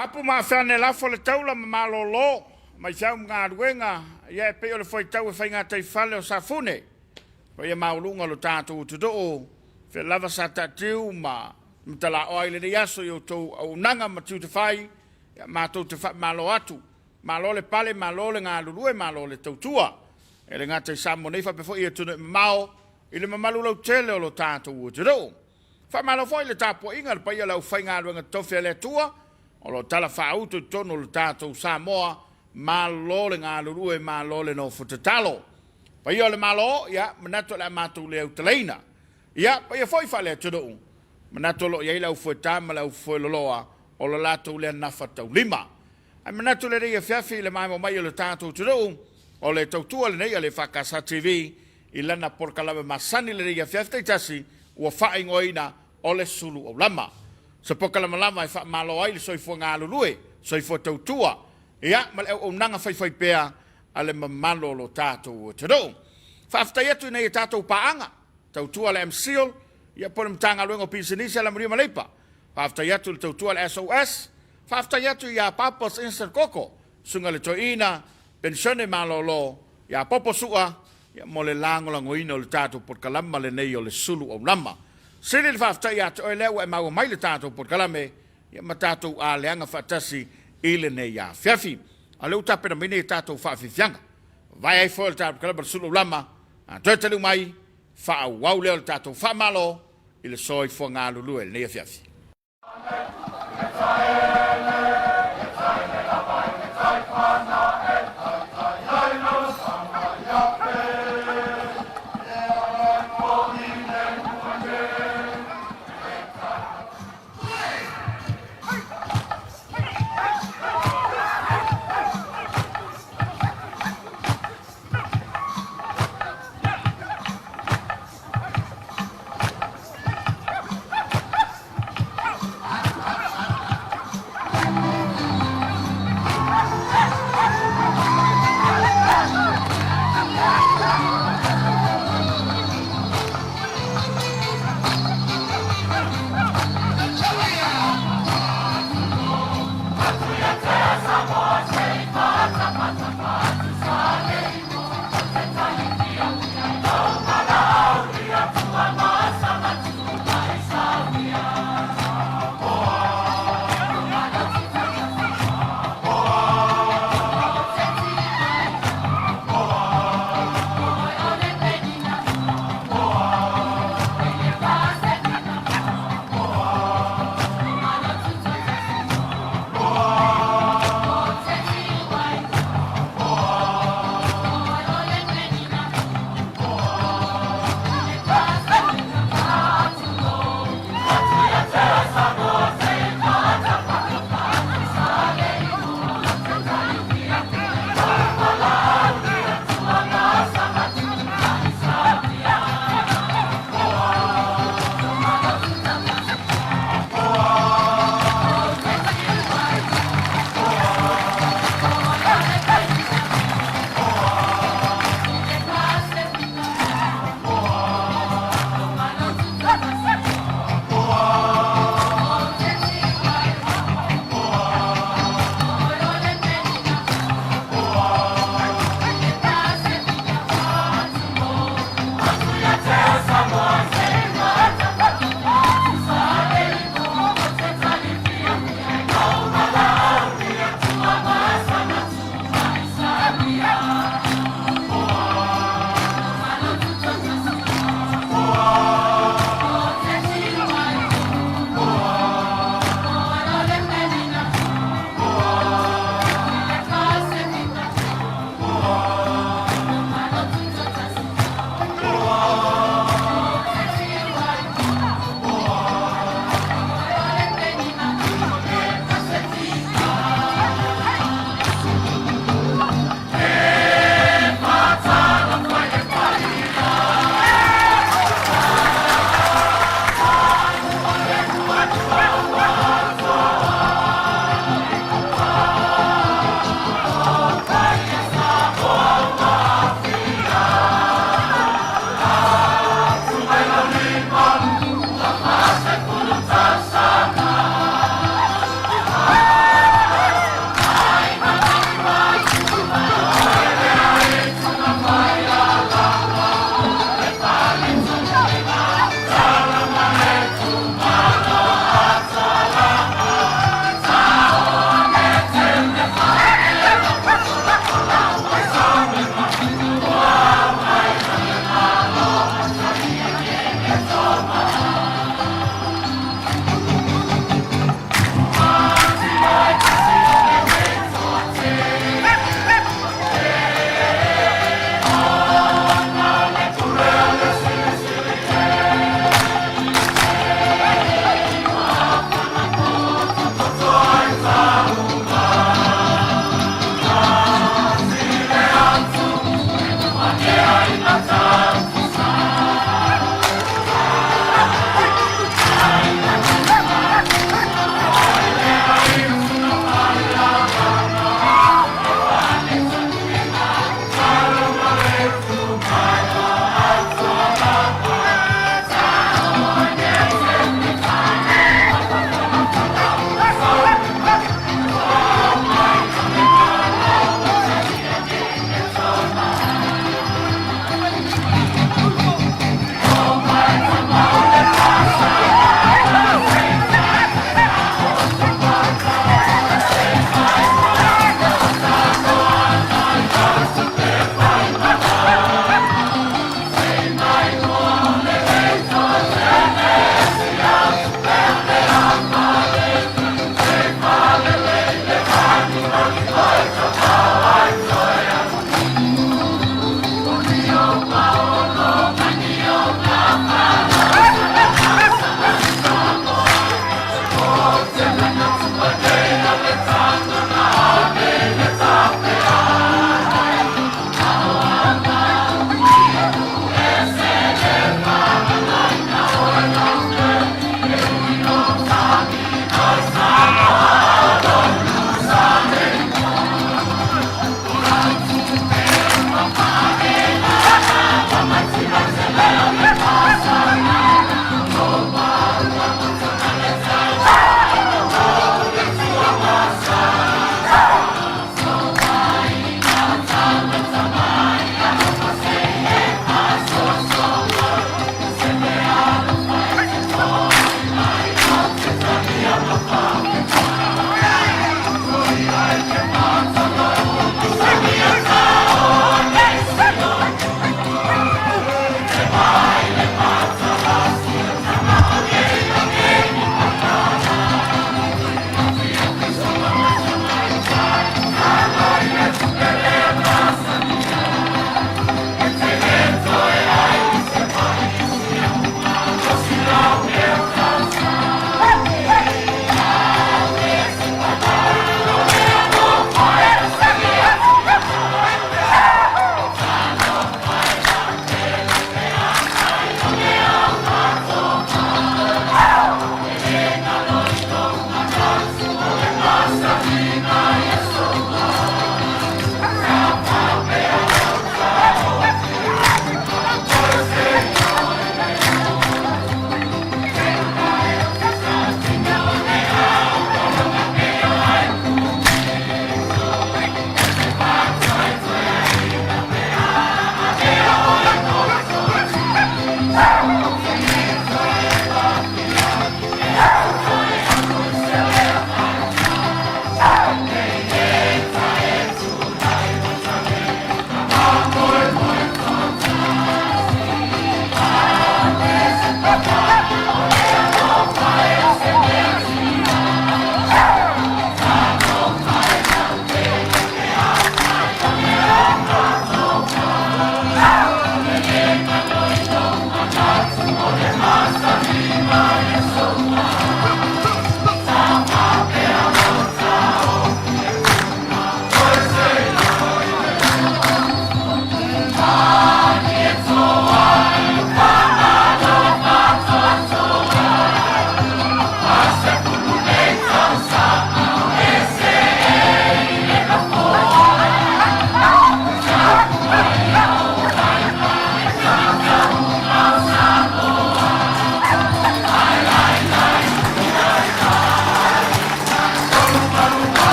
Mapu ma afe ane lafo le taula ma malolo mai feau ma galuega, ia e pei o le fuaitau e faigataifale o Safune. Paia maualuga o lo tatou atunuu, fea lava sa taatiu ma matalaoa i lenei aso i outou auaunaga ma tiute fai, ia matou te faamalo atu. Malo le pale, malo le galulue, malo le tautua. E le gata i Samoa nei faapea foi i atunuu e mamao i le mamalu lautele o lo tatou atunuu. Faamalo foi i le tapuaiga a le paia o le aufaigaluega totofi a le Atua o lo o tala faauto i totonu o lo tatou Samoa. Malo le galulue, malo le nofo tatalo. Paia o le Malo, ia, manatu o le a matou le autalaina. Ia, paia foi faale-atunuu, manatu o lo o i ai le aufueta ma le aufueloloa o lo latou lea nafa taulima. Ae manatu lenei afiafi i le maemo mai o le tatou atunuu, o le tautua lenei a le EFKS TV i lana polokalame masani lenei afiafi taitasi ua faaigoaina o le Sulu Aulama. Se polokalame lava e faamalo ai le soifua galulue, soifua tautua, ia, ma le auaunaga faifaipea a le mamalu o lo tatou atunuu. Faafetai atu i nai a tatou paaga, tautua a le MCIL, ia po o le Matagaluega o Pisinisi, Alamanuia ma Leipa. Faafetai atu i le tautua a le SOS, faafetai atu ia Papa's Instant Koko, Susuga i le Toeaina, Penisione Malolo, ia Popo Sua, ia mo le lagolagoina o le tatou polokalama lenei o le Sulu Aulama. Sili le faafetai ia te oe lea ua e maua mai le tatou polokalame, ia ma tatou aleaga faatasi i lenei afiafi. A o lea ua tapena mai nei tatou faafiafiaga. Vae ai foi o le tatou polokalama o le Sulu Aulama, a toe taliu mai, faaauau lea o le tatou faamalo i le soifua galulue i lenei afiafi.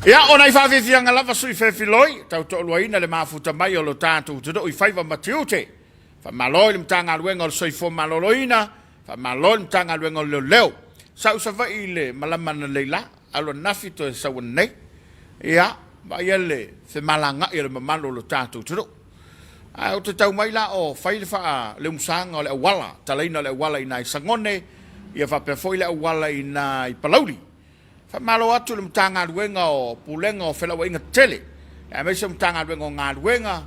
Ia, o nai faafiafiaga lava sui fefiloi, tau toaluaina le mafuta mai o lo tatou atunuu i faiva ma tiute. Faamalo i le Matagaluega o le Soifua Maloloina, faamalo i le Matagaluega o Leoleo. Sa ou Savaii i le malama analeila, Alu ananafi toe sau ananei. Ia, vaaia le femalaga'i o le mamalu o lo tatou atunuu. Ae ou te tau mai la o fai le faaleumusaga o le auala, talaina o le auala i ina i Sagone, ia faapea foi le auala i ina i Palauli. Faamalo atu i le Matagaluega o Pulega o Felauaiga Tetele, aemaise o Matagaluega o Galuega,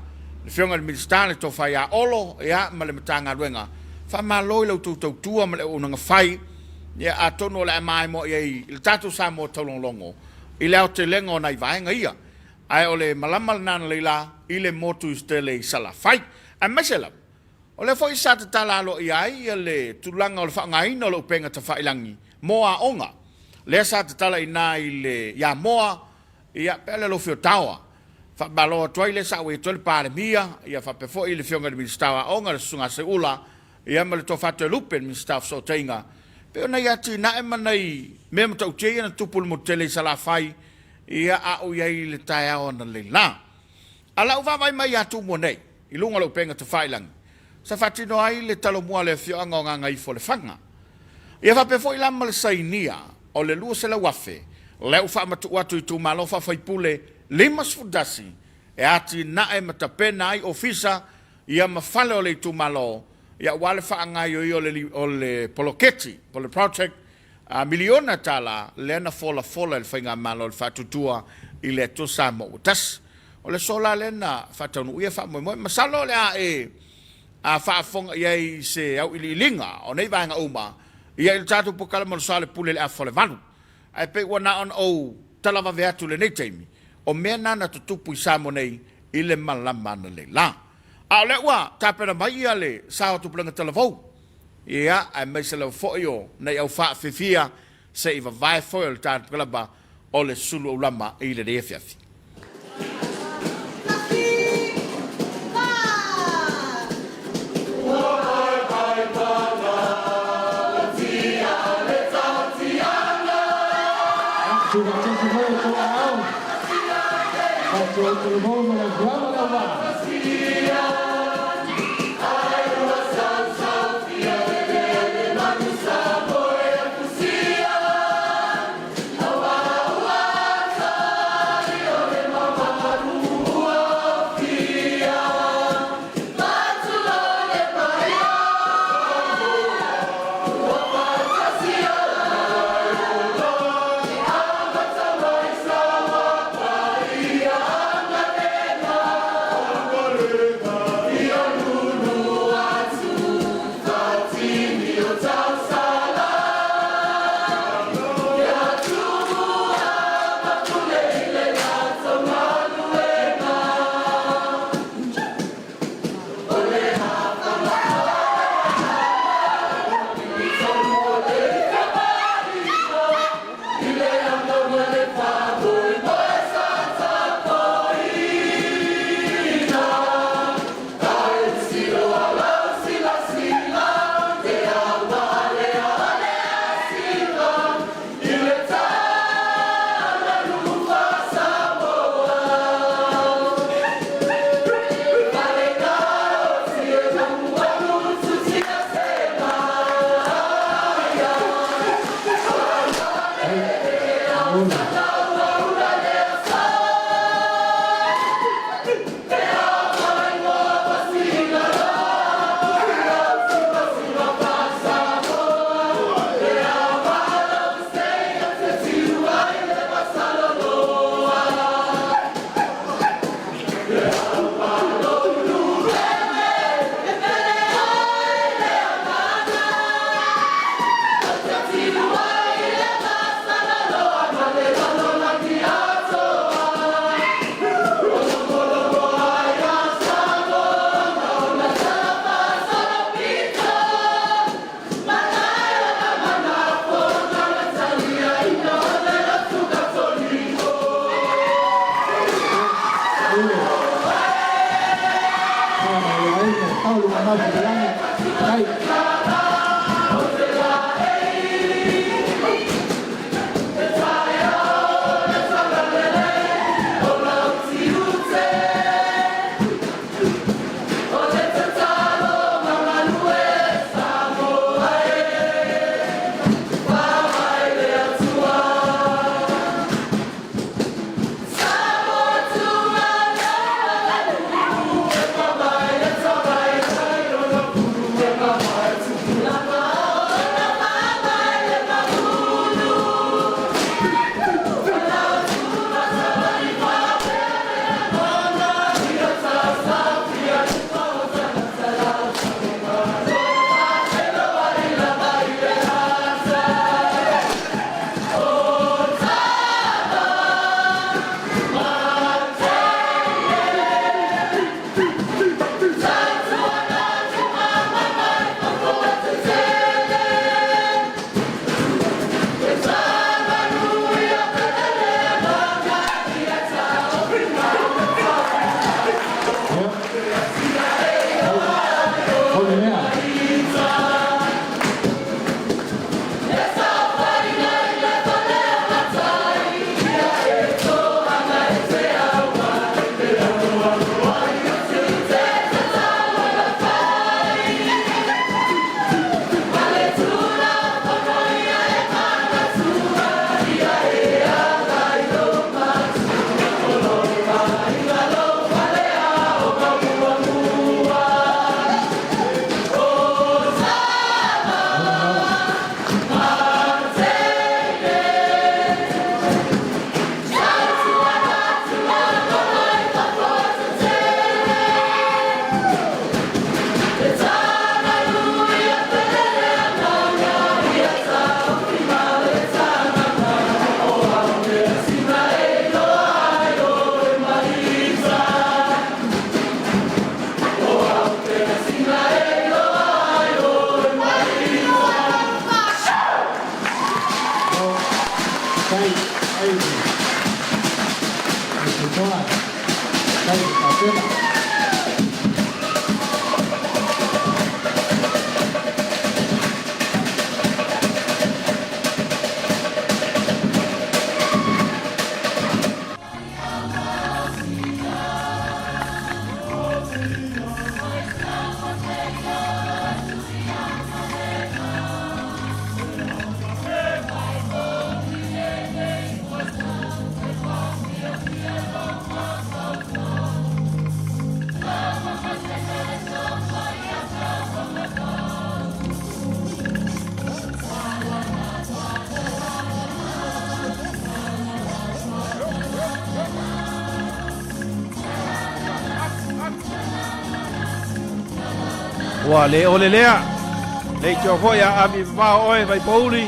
le Afioga i le Minisita le Tofa ia Olo, ia, ma le Matagaluega. Faamalo i la outou tautua ma le auaunaga fai, ia, atonu o le a maimoa i ai i le tatou Samoa taulogologo i le aotelega o nai vaega ia. Ae o le malama lena analeila i le motu tele i Salafai. Aemaise lava, o lea foi sa tatala aloaia ai le tulaga o le faaaogaina o le upega tafailagi mo aoga. Lea sa tatala i ina i le i Amoa, ia, pe a o le Alofi o Taoa. Faamalo atu ai lea sa auai atu ai le Palemia, ia faapea foi le Afioga i le Minisita o Aoga, le Susuga a Seuula, ia ma le Tofa Toelupe, le Minisita o Fesootaiga. Pei o nai atinae ma nai mea matautia ia na tupu i le motu tele i Salafai, ia a o i ai i le taeao analeila. A o lau vaavaai mai ia Tumua nei, i luga o le upega tafailagi, sa faatino ai le talomua a le afioaga o Gagaifolefaga. Ia faapea foi la ma le sainia o le $200,000 lea ua faamatuu atu i itumalo faafaipule 51 e atinae ma tapena ai ofisa ia ma fale o le itumalo ia aua le faagaioia o le poloketi po o le project a miliona tala lea na folafola e le Faigamalo o le Faatuatua i le Atua Samoa ua tasi. O le aso la lea na faataunuuia faamoemoe. Masalo o le a e faafofoga i ai i se auiliiliga o nei vaega uma ia i le tatou polokalame o le Soa le Pule i le afa o le 8. Ae pei ua na ona ou talavave atu i lenei taimi, o mea na na tutupu i Samoa nei i le malama analeila. A o lea ua tapena mai ia le sao o Tupulaga Talavou, ia, aemaise lava foi o nai au faafiafia se i vavae foi o le tatou kalaba o le sulu aulama i lenei afiafi. Tuufaatasi mai outou aao, faatu ai talavou ma le afioaga o Leauvaa. Atoa. Faafetai i le tapena. Ua le ole lea. Leitioa foi a ami mamao oe Vaipouli.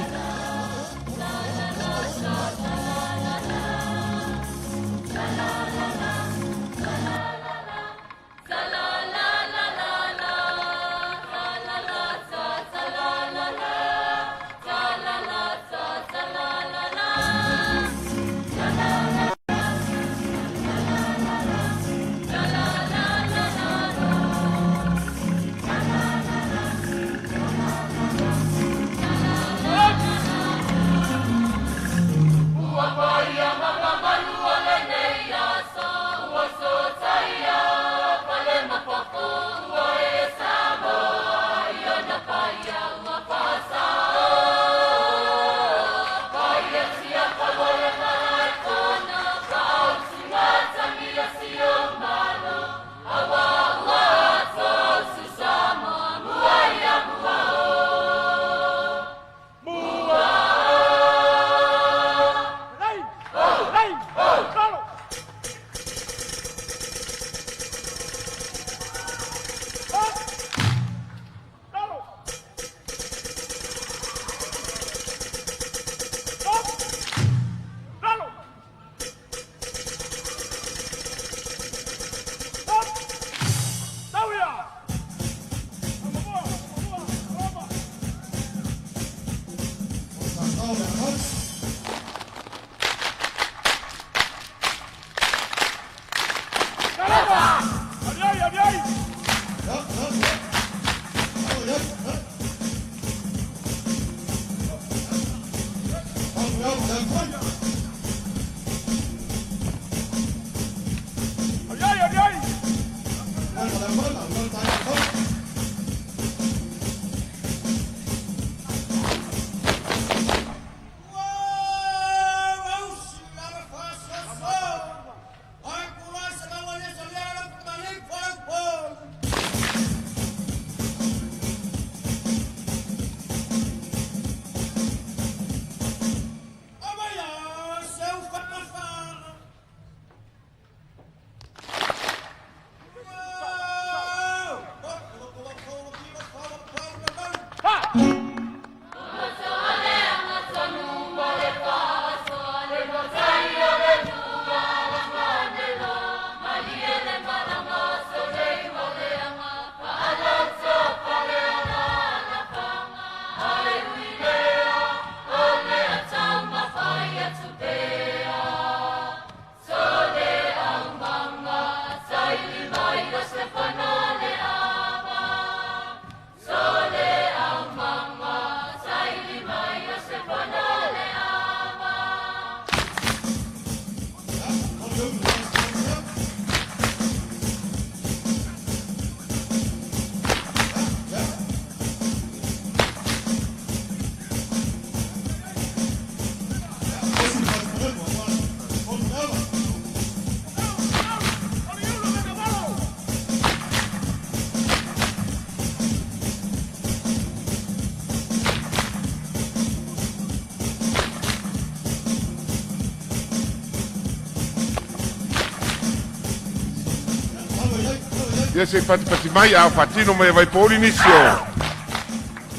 Ia se i patipati mai a o faatino mai e Vaipouli nisi o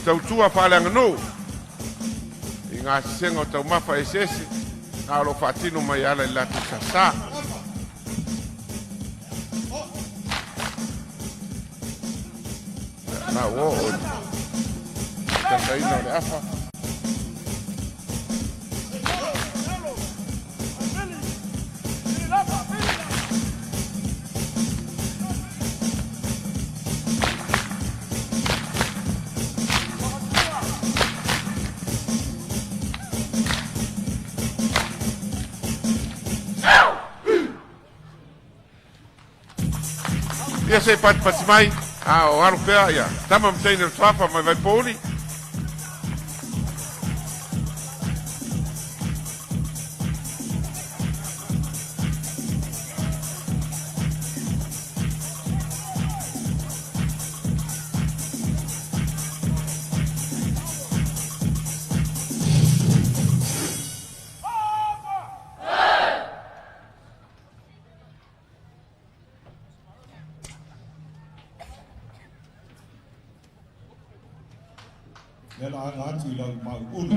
tautua faaleaganuu i gasesega o taumafa eseese a o lo o faatino mai e ala i le latou sasa. Na ua oo i le tasaina o le afa. Ia se i patipati mai, a o alo pea, ia, tama ma teine o le Suafa mai Vaipouli. Lea la aga atu i lau mau ulu.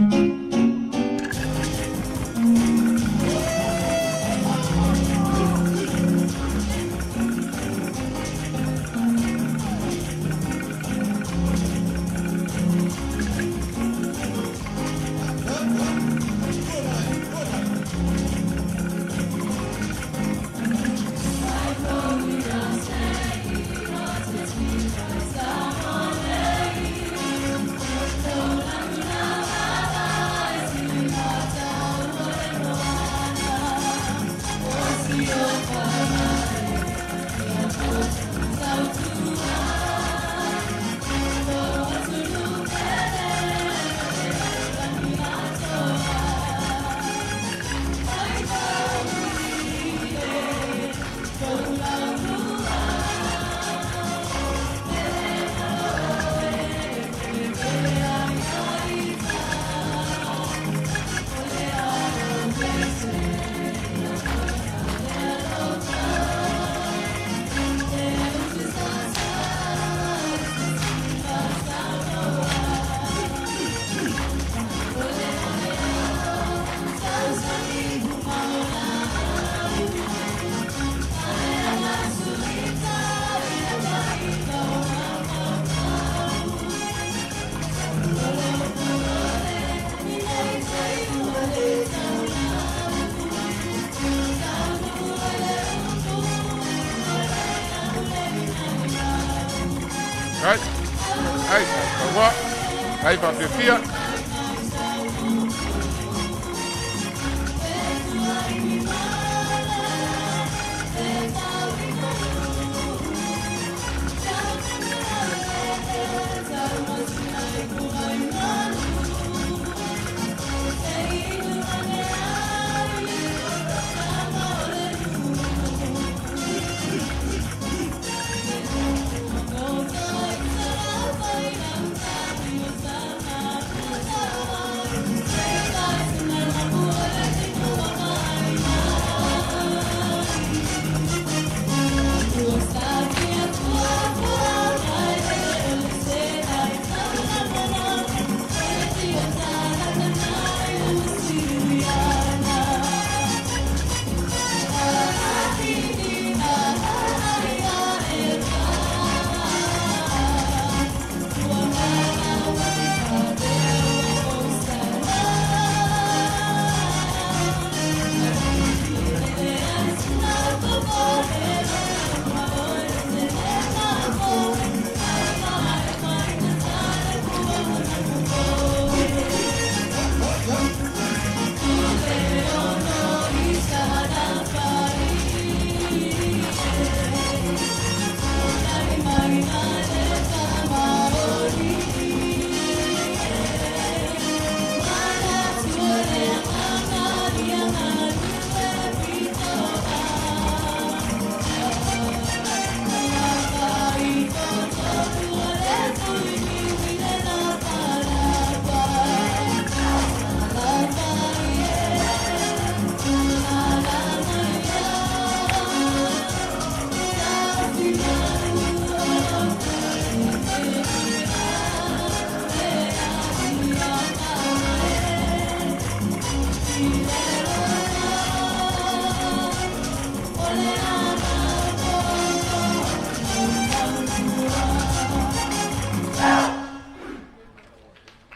Ai, ai, taua, ai faafiafia.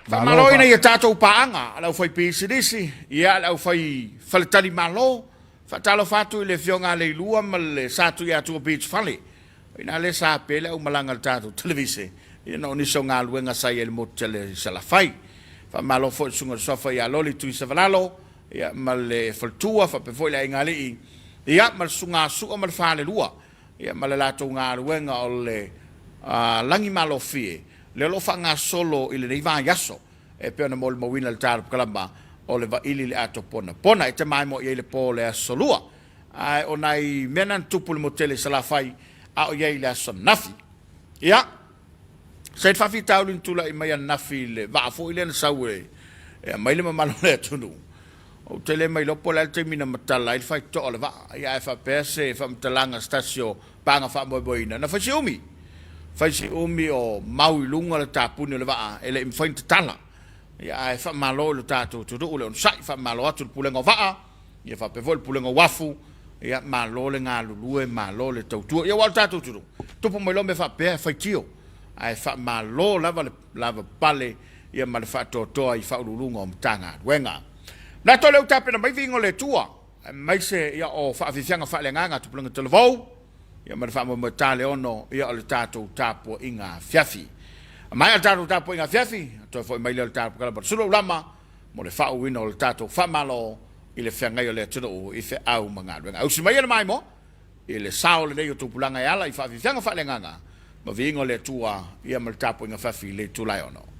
Faamaloina ia tatou paaga a le aufaipisinisi, ia le aufai faletalimalo. Faatalofa atu i le afioga a Leilua ma le Satuiatua Beach Fale. O ina lea sa ape le aumalaga a le tatou televise, ia na o nisi o galuega sa i ai i le motu tele i Salafai. Faamalo foi i le susuga i le Suafa ia Loli Tuisavalalo, ia ma le faletua faapea foi le aiga alii, ia ma le susuga a Sua ma le Falelua. ia ma le latou galuega o le lagi malofie lea o lo o faagasolo i lenei vaiaso e pei ona molimauina i le talokalama o le vaili i le ato ponapona e te maimoa i ai le po o le aso Lua. Ae o nai mea na na tupu i le motu tele i Salafai a o i ai i le aso ananafi. Ia, sa i le faafitauli na tulai mai ananafi i le vaa foi lea na sau e aumai le mamalu o le atunuu, ou te le mailoa po o le a le taimi na matala ai le faitotoa o le vaa, ia ae faapea se faamatalaga a se tasi o paga faamoemoeina, na fai si umi, fai si umi o mau i luga le tapuni o le vaa e le i mafai ona tatala. Ia ae faamalo i lo tatou atunuu le onosai, faamalo atu i le Pulega o Vaa, ia faapea foi le Pulega o Uafu, ia malo le galulue, malo le tautua. Ia aua o le tatou atunuu, tupu mai loa mea faapea e faitio, ae faamalo lava le lavapapale ia ma le faatoatoa i Faauluuluga o Matagaluega. Manatu o lea ua tapena mai viiga o le Atua, aemaise ia o faafiafiaga faaleagaga Tupulaga Talavou, ia ma le faamoemoe taleono ia o le tatou tapuaiga afiafi. A maea le tatou tapuaiga afiafi, toe foi mai lea o le tatou kalama sulu lama mo le faauuina o le tatou faamalo i le feagai o le atunuu i feau ma galuega. Ausi maia le maimoa i le sao lelei o tupulaga e ala i faafiafiaga faaleagaga ma viiga o le Atua ia ma le tapuaiga fafi i le itula e 6.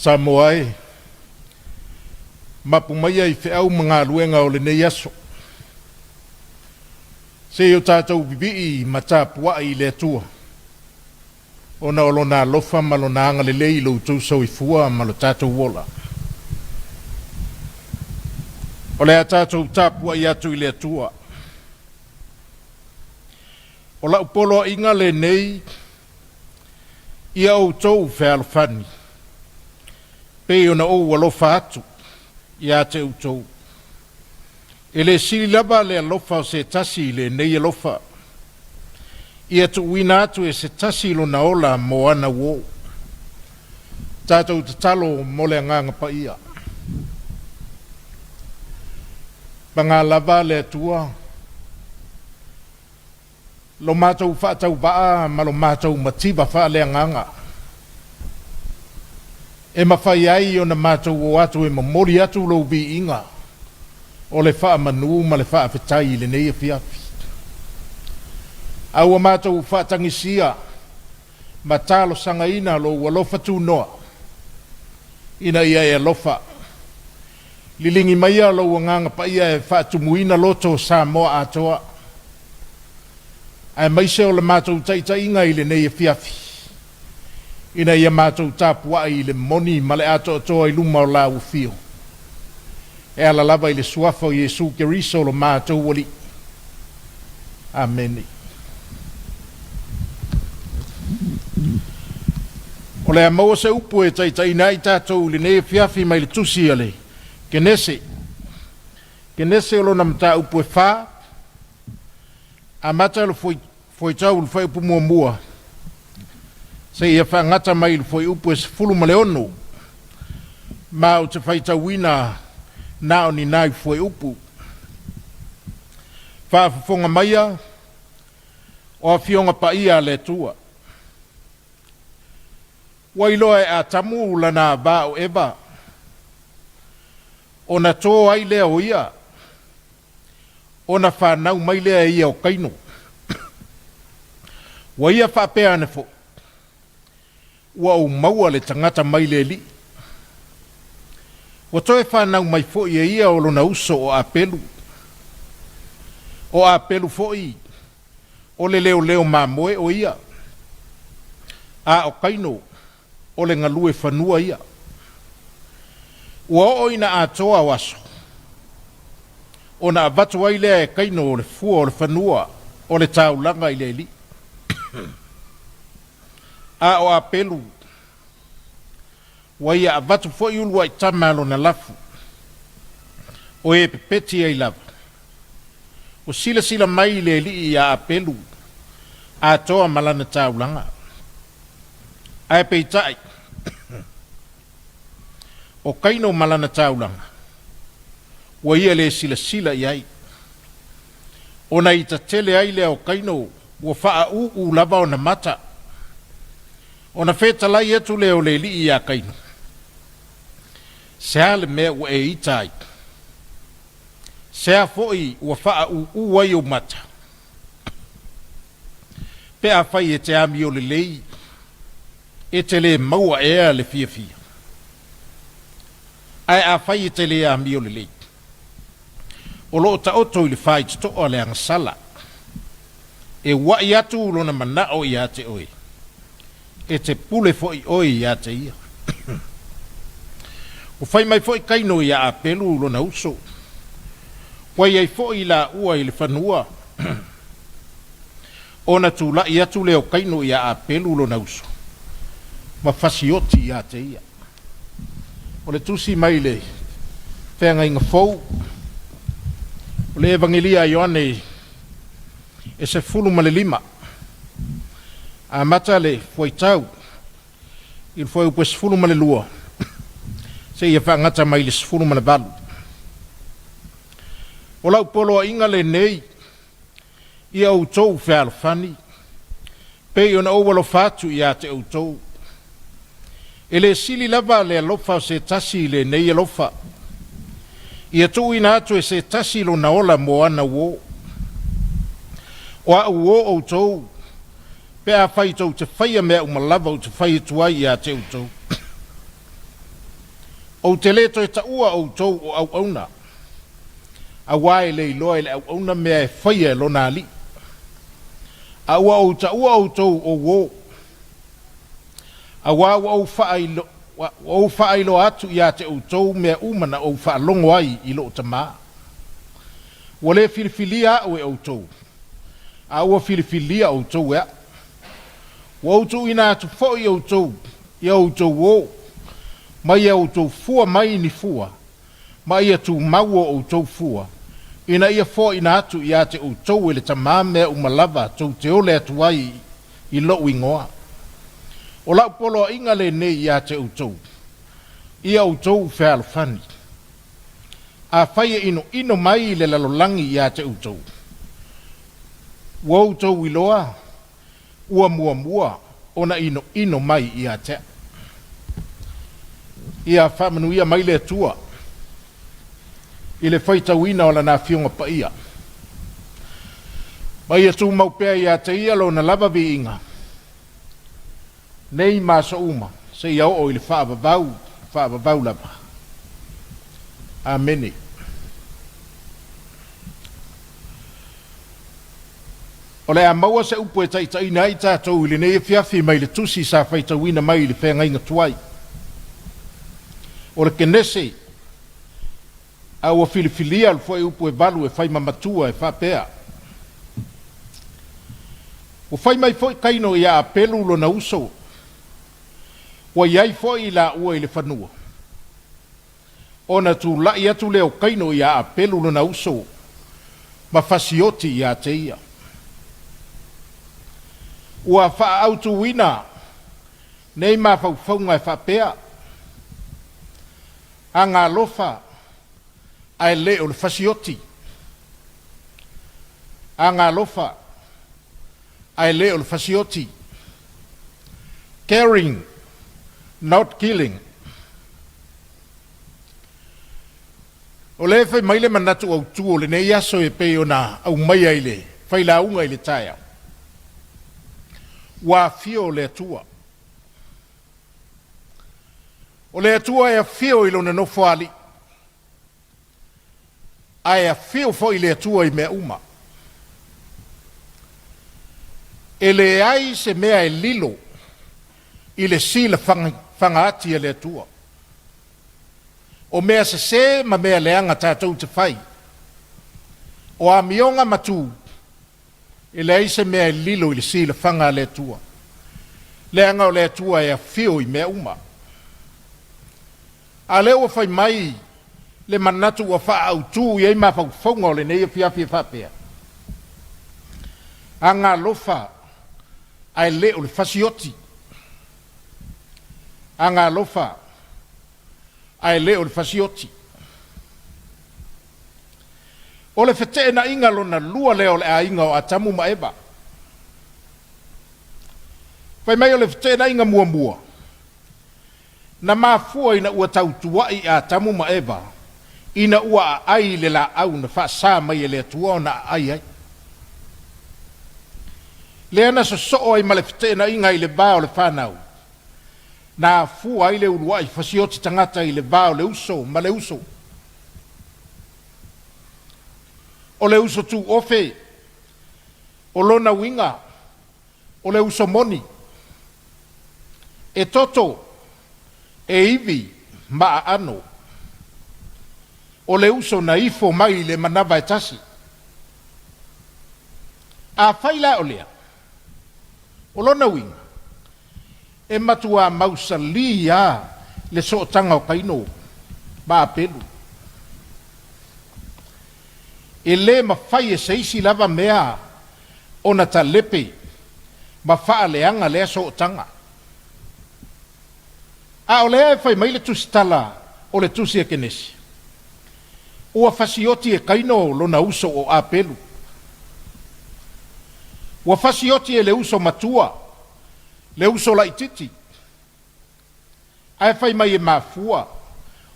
Samoa e, mapu maia i feau ma galuega o lenei aso. Se i o tatou vivii ma tapuai i le Atua, ona o Lona alofa ma Lona agalelei i lo outou soifua ma lo tatou ola. O le a tatou tapuai atu i le Atua. O lau poloaiga lenei ia outou fealofani, pei ona ou alofa atu ia te outou. E le sili lava le alofa o se tasi i lenei alofa, ia tuuina atu e se tasi lona ola mo ana uo. Tatou tatalo mo le Agaga Paia. Paga lava le Atua, lo matou faatauvaa ma lo matou mativa faaleagaga, e mafai ai ona matou o atu e momoli atu lou viiga o le faamanu ma le faafetai i lenei afiafi. A ua matou faatagisia ma talosagaina lou alofa tunoa, ina ia e alofa, liligi maia lou Agaga Paia e faatumuina loto o Samoa atoa, aemaise o le matou taitaiga i lenei afiafi, ina ia matou tapuai i le moni ma le atoatoa i luma o lau afio, e ala lava i le suafa o Iesu Keriso lo matou Alii. Amene. O le a maua se upu e taitaiina ai tatou i lenei afiafi mai le tusi a le Kenese. Kenese o lona mataupu e 4, amata le fuaitau i le fuaiupu muamua, seia faagata mai i le fuaiupu e 16, ma ou te faitauina na o ni nai fuaiupu. Faafofoga maia o Afioga Paia a le Atua. Ua iloa e Atamu lana va o Eva, ona to ai lea o ia, ona fanau mai lea e ia o Kaino. Ua ia faapea ane foi, ua ou maua le tagata mai le Alii. Ua toe fanau mai foi e ia o lona uso o Apelu. O Apelu foi, o le leoleo mamoe o ia, a o Kaino, o le galue fanua ia. Ua oo ina atoa o aso, ona avatu ai lea e Kaino o le fua o le fanua o le taulaga i le Alii. A o Apelu, ua ia avatu foi uluai tama a lona lafu, o e pepeti ai lava. Ua silasila mai le Alii ia Apelu, atoa ma lana taulaga. Ae peitai, o Kaino ma lana taulaga, ua ia le silasila i ai. Ona ita tele ai lea o Kaino, ua faaūū lava ona mata. Ona fetalai atu lea o le Alii ia Kaino, Se a le mea ua e ita ai? Se a foi ua faaūū ai ou mata? Pe afai e te amio lelei, e te le maua ea le fiafia? Ae afai e te le amio lelei, o lo o taoto i le faitotoa le agasala, e ua'i atu lona manao ia te oe, e te pule foi oe ia te ia. Ua fai mai foi Kaino ia Apelu lona uso, ua i ai foi laua i le fanua, ona tulai atu lea o Kaino ia Apelu lona uso, ma fasioti ia te ia. O le tusi mai le Feagaiga Fou, o le Evagelia a Ioane e 15, amata le fuaitau i le fuaiupu e 12 seia faagata mai le 18. O lau poloaiga lenei ia outou fealofani, pei ona ou alofa atu ia te outou. E le sili lava le alofa o se tasi i lenei alofa, ia tuuina atu e se tasi lona ola mo ana uo. O a'u uo outou, pe afai tou te faia mea uma lava ou te fai atu ai ia te outou. Ou te lē toe taua outou o auauna, auā e le iloa e le auauna mea e faia e lona alii, a ua ou taua outou o uō, auā ua ou faailo, ua ou faailoa atu iā te outou mea uma na ou faalogo ai i lou Tamā. Ua lē filifilia aʻu e outou, a ua filifilia outou e aʻu. Ua ou tuuina atu foi outou i a outou uō, ma ia outou fua mai ni fua, ma ia tumau o outou fua, ina ia foaina atu iā te outou e le Tamā mea uma lava tou te ole atu ai i loʻu igoa. O lau poloaiga lenei iā te outou, ia outou fealofani. Afai e inoino mai le lalolagi iā te outou, ua outou iloa ua muamua ona inoino mai ia te au. Ia faamanuia mai le Atua i le faitauina o Lana Afioga Paia, ma ia tumau pea ia te Ia Lona lava viiga, nei ma aso uma, seia oo i le faavavau, faavavau lava. Amene. O le a maua se upu e taitaiina ai tatou i lenei afiafi mai le tusi sa faitauina mai i le feagaiga tuai. O le Kenese, a ua filifilia le fuaiupu e valu e fai ma matua e faapea, Ua fai mai foi Kaino iā Apelu lona uso, ua i ai foi i laua i le fanua. Ona tulai atu lea o Kaino iā Apelu lona uso ma fasioti iā te ia. Ua faaautuina nei mafaufauga e faapea, Agalofa ae le o le fasioti. Agalofa ae le o le fasioti. Caring, not killing. O lea e fai mai le manatu autū o lenei aso e pei ona aumaia i le failauga i le taeao, ua afio le Atua. O le Atua e afio i Lona Nofoalii, ae afio foi le Atua i mea uma. E leai se mea e lilo i le silafaga ati a le Atua. O mea sesē ma mea leaga tatou te fai, o amioga ma tu, E leai se mea e lilo i le silafaga a le Atua, leaga o le Atua e afio i mea uma. A lea ua fai mai le manatu ua faaautu i ai mafaufauga o lenei afiafi e faapea, Agalofa ae le o le fasioti. Agalofa ae le o le fasioti. O le feteenaiga lona lua lea o le aiga o Atamu ma Eva. Fai mai o le feteenaiga muamua, na mafua ina ua tautua'i Atamu ma Eva ina ua aai i le laau na faasa mai e le Atua ona aai ai. Lea na sosoo ai ma le feteenaiga i le va o le fanau, na afua ai le uluai fasioti tagata i le va o le uso ma le uso. O le uso tuofe, o lona uiga, o le uso moni, e toto, e ivi ma aano. O le uso na ifo mai i le manava e tasi. Afai la o lea, o lona uiga, E matuā mausalī a le sootaga o Kaino ma Apelu. E lē mafai e se isi lava mea ona talepe ma faaleaga lea sootaga. A o lea e fai mai le tusitala o le Tusi a Kenesi, ua fasioti e Kaino lona uso o Apelu. Ua fasioti e le uso matua le uso laitiiti, ae fai mai e mafua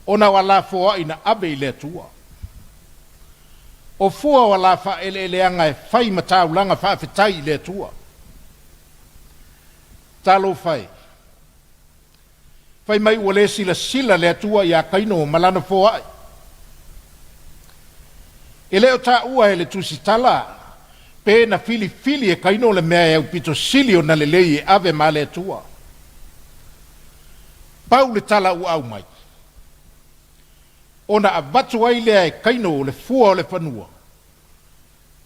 ona o alafoaʻi na ave i le Atua. O fua o ala faaeleeleaga e fai ma taulaga faafetai i le Atua. Talofa e! Fai mai ua le silasila le Atua iā Kaino ma lana foai. E le o taua e le Tusitala pe na filifili e Kaino le mea e aupito sili ona lelei e ave ma le Atua. Pau le tala ua aumai, ona avatu ai lea e Kaino o le fua o le fanua,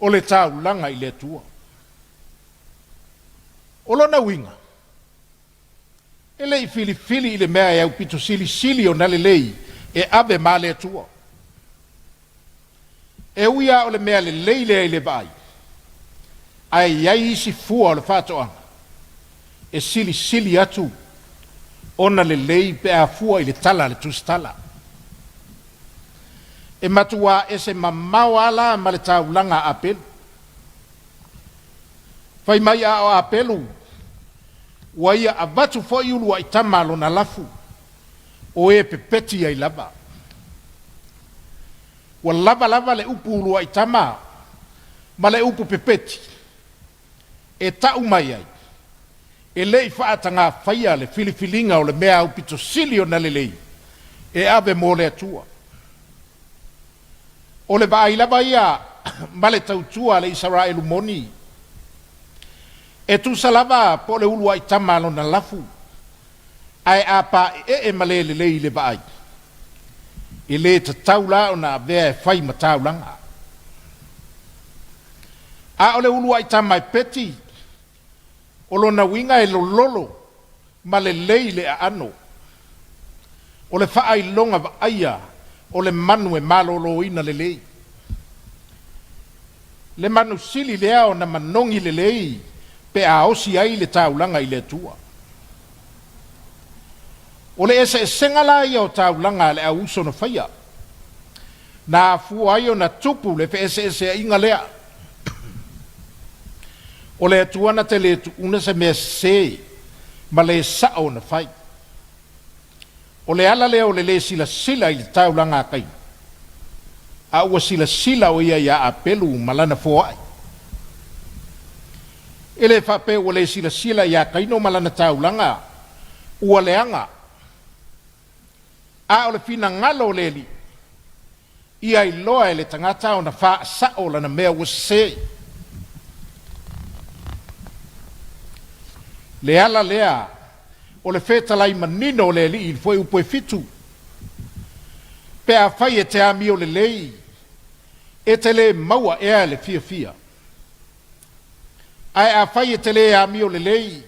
o le taulaga i le Atua. O lona uiga, e le i filifili i le mea e aupito silisili ona lelei e ave ma le Atua. E ui lava o le mea lelei lea i le vaai, ae i ai isi fua o le faatoaga e silisili atu ona lelei pe a fua i le tala a le Tusitala. E matuā ese mamao lava la ma le taulaga a Apelu. Fai mai a o Apelu, ua ia avatu foi uluai tama a lona lafu, o e pepeti ai lava. Ua lava lava le upu uluai tama ma le upu pepeti e ta'u mai ai, e le i faatagafaia le filifiliga o le mea aupito sili ona lelei e ave mo le Atua. O le vaai lava ia ma le tautua a le Isaraelu moni, e tusa lava po o le uluai tama a lona lafu, ae a paeee ma le lelei i le vaai, e le tatau la ona avea e fai ma taulaga. A o le uluai tama e peti, o lona uiga e lololo ma lelei le aano. O le faailoga vaaia o le manu e maloloina lelei. Le manu sili lea ona manogi lelei pe a osi ai le taulaga i le Atua. O le eseesega la ia o taulaga a le au uso na faia, na afua ai ona tupu le feeseeseaiga lea. O le Atua na te le tuuna se mea sese ma le sa'o ona fai. O le ala lea o le lē silasila i le taulaga a Kaina, a ua silasila o ia iā Apelu ma lana foai. E le faapea ua le silasila iā Kaino ma lana taulaga, ua leaga. A o le finagalo o le Alii, ia iloa e le tagata ona faasa'o lana mea ua sese. Le ala lea o le fetalai manino o le Alii i le fuaiupu e fitu, Pe afai e te amio lelei, e te lē maua ea le fiafia. Ae afai e te lē amio lelei,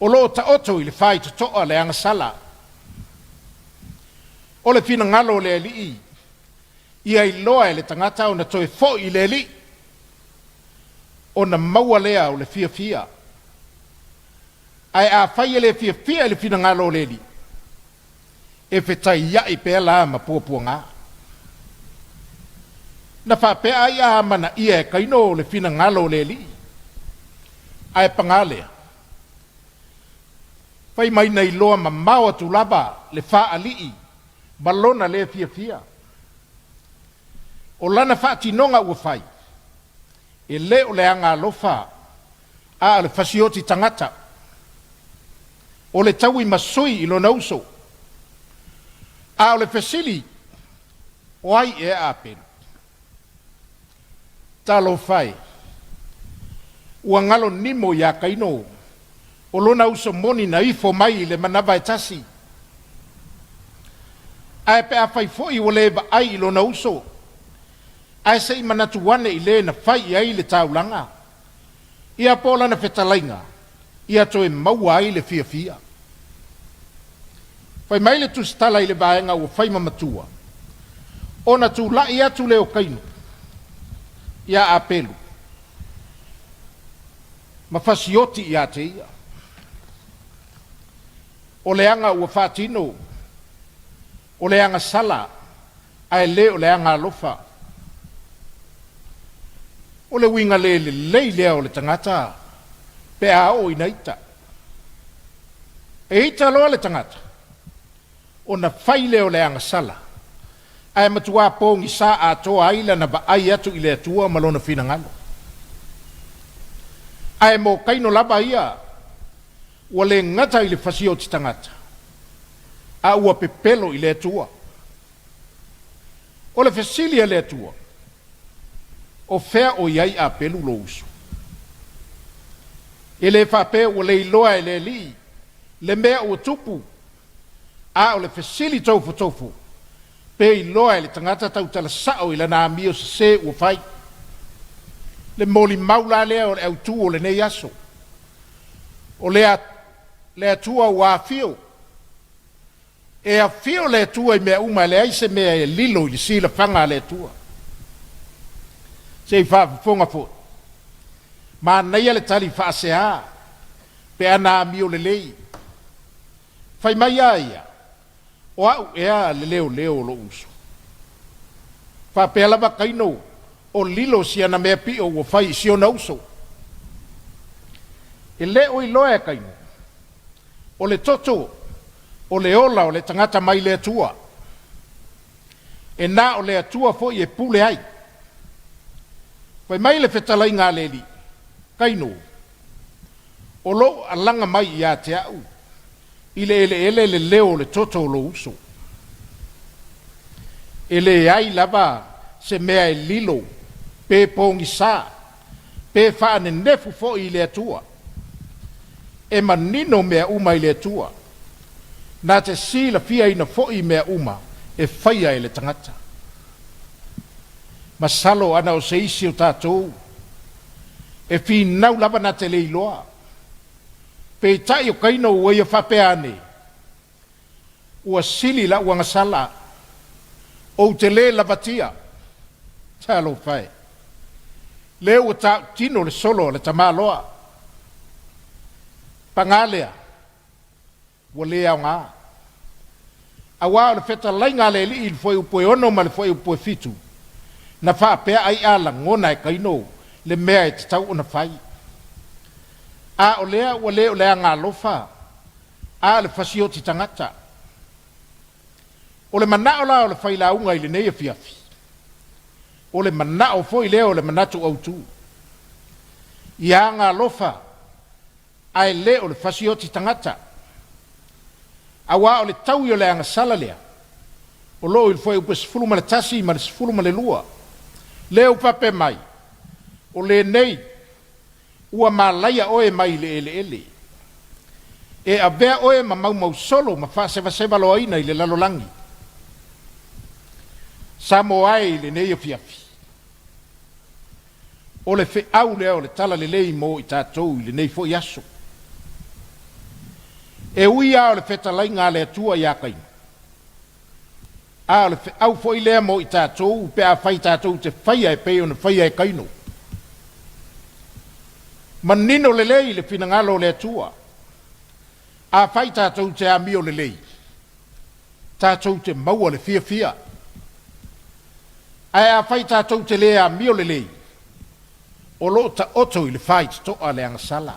o lo o taoto i le faitotoa le agasala. O le finagalo o le Alii, ia iloa e le tagata ona toe fo'i i le Alii, ona maua lea o le fiafia. Ae afai e le fiafia i le finagalo o le Alii, e fetaia'i pea la ma puapuaga. Na faapea ai a amanaia e Kaino le finagalo o le Alii, ae pagā lea, fai mai na iloa mamao atu lava le faa-alii ma lona lē fiafia. O lana faatinoga ua fai, e le o le agaalofa, a o le fasioti tagata. O le taui masui i lona uso. A o le fesili, o ai ea a Apelu? Talofa e! Ua galo nimo iā Kaino o lona uso moni na ifo mai i le manava e tasi. Ae pe afai foi ua le vaai i lona uso, ae se i manatu ane i le na fai i ai le taulaga, ia po o lana fetalaiga, ia toe maua ai le fiafia. Fai mai le Tusitala i le vaega ua fai ma matua, ona tulai atu lea o Kaino iā Apelu, ma fasioti iā te ia. O le aga ua faatino, o le agasala, ae le o le agaalofa. O le uiga le lelei lea o le tagata pe a oo ina ita. E ita loa le tagata, ona fai lea o le agasala, ae matuā pogisa atoa ai lana vaai atu i le Atua ma Lona finagalo. Ae mo Kaino lava ia, ua le gata i le fasioti tagata. A ua pepelo i le Atua. O le fesili a le Atua, O fea o i ai Apelu lou uso? E le faapea ua le iloa e le Alii le mea ua tupu, a o le fesili toufotofo, pe iloa e le tagata tautala sao i lana amio sese ua fai. Le molimau la lea o le autu o lenei aso, o le le Atua ua afio. E afio le Atua i mea uma, e leai se mea e lilo i le silafaga a le Atua. Se i faafofoga foi. Manaia le tali faasea pe a na amio lelei. Fai mai a ia, O au ea le leoleo o lou uso? Faapea lava Kaino o lilo si ana mea piʻo ua fai i si ona uso. E le o iloa e Kaino, o le toto o le ola o le tagata mai le Atua. E na o le Atua foi e pule ai. Fai mai le fetalaiga a le Alii, Kaino, o lou alaga mai ia te au i le eleele le leo o le toto o lou uso. E leai lava se mea e lilo pe pogisa pe faanenefu foi i le Atua. E manino mea uma i le Atua, na te silafiaina foi mea uma e faia e le tagata. Masalo ana o se isi o tatou e finau lava na te le iloa. Peitai o Kaino ua ia faapea ane, Ua sili la'u agasala, ou te lē lavatia. Talofa e! Lea ua tautino le solo a le tamaloa. Paga lea, ua lē aoga. Auā o le fetalaiga a le Alii i le fuaiupu e 6 ma le fuaiupu e 7, na faapea ai a lagona e Kaino le mea e tatau ona fai. A o lea ua le o le agaalofa, a o le fasioti tagata. O le manao la o le failauga i lenei afiafi, o le manao foi lea o le manatu autu. Ia agaalofa ae le o le fasioti tagata. Auā o le taui o le agasala lea, o lo o i le fuaiupu e 11 ma le 12, lea ua faapea mai, O lenei ua malaia oe mai le eleele, e avea oe ma maumausolo ma faasevaseva loaina i le lalolagi. Samoa e i lenei afiafi. O le feau lea o le talalelei mo i tatou i lenei foi aso. E ui lava o le fetalaiga a le Atua iā Kaina, a o le feau foi lea mo i tatou pe afai tatou te faia e pei ona faia e Kaino. Manino lelei le finagalo o le Atua, afai tatou te amio lelei, tatou te maua le fiafia. Ae afai tatou te lē amio lelei, o lo o taoto i le faitotoa le agasala.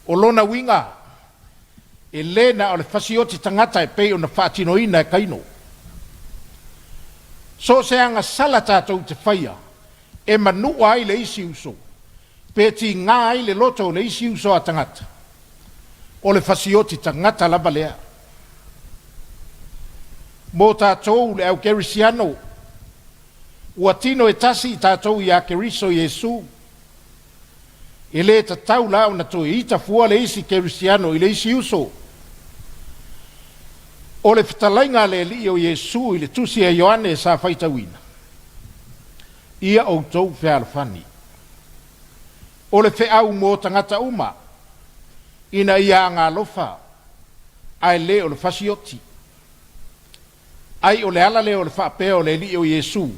O lona uiga, e lē na o le fasioti tagata e pei ona faatinoina e Kaino. So o se agasala tatou te faia e manua ai le isi uso, pe tigā ai le loto o le isi uso a tagata, o le fasioti tagata lava lea. Mo tatou le au Kerisiano, ua tino e tasi i tatou iā Keriso Iesu. E lē tatau la ona toe ita fua le isi Kerisiano i le isi uso. O le fetalaiga a le Alii o Iesu i le Tusi a Ioane sa faitauina, Ia outou fealofani. O le feau mo tagata uma, ina ia agalofa, ae le o le fasioti. Ai o le ala lea o le faapea o le Alii o Iesu,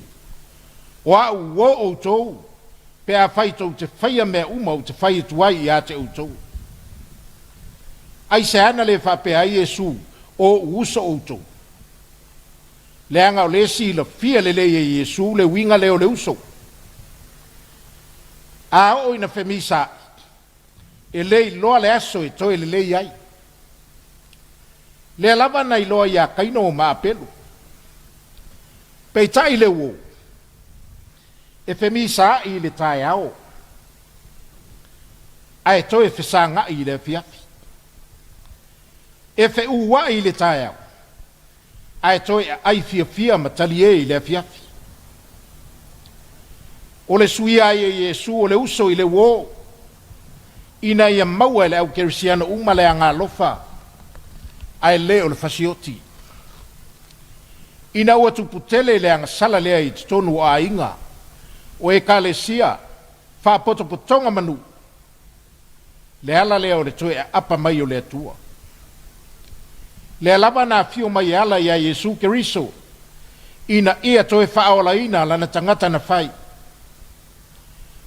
O a'u uo outou, pe afai tou te faia mea uma ou te fai atu ai ia te outou. Aisea na le faapea ai Iesu, O ou uso outou? Leaga o lea e silafia lelei e Iesu le uiga lea o le uso. A oo ina femisaai, e le iloa le aso e toe lelei ai. Lea lava na iloa iā Kaino ma Apelu. Peitai le uo, e femisaai i le taeao, ae toe fesagai i le afiafi. E feʻuaʻi i le taeao, ae toe aʻai fiafia ma talie i le afiafi. O le suia ai e Iesu o le uso i le uō, ina ia maua e le au kerisiano uma le agalofa, ae le o le fasioti. Ina ua tupu tele le agasala lea i totonu o aiga, o ekalesia, faapotopotoga ma nuu, Le ala lea o le toe aapa mai o le Atua. Lea lava na afio mai e ala iā Iesu Keriso, ina ia toe faaolaina lana tagata na fai.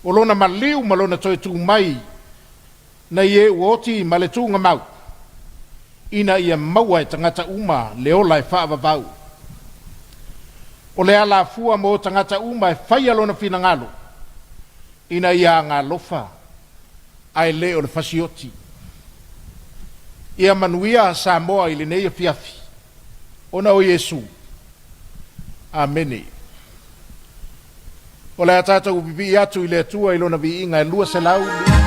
O lona maliu ma lona toe tu mai nai e ua oti ma le tuugamau, ina ia maua e tagata uma le ola e faavavau. O le alafua mo tagata uma e faia lona finagalo, ina ia agalofa ae le o le fasioti. Ia manuia Samoa i lenei afiafi, ona o Iesu. Amene. O le a tatou pipii atu i le Atua i Lona viiga e 200.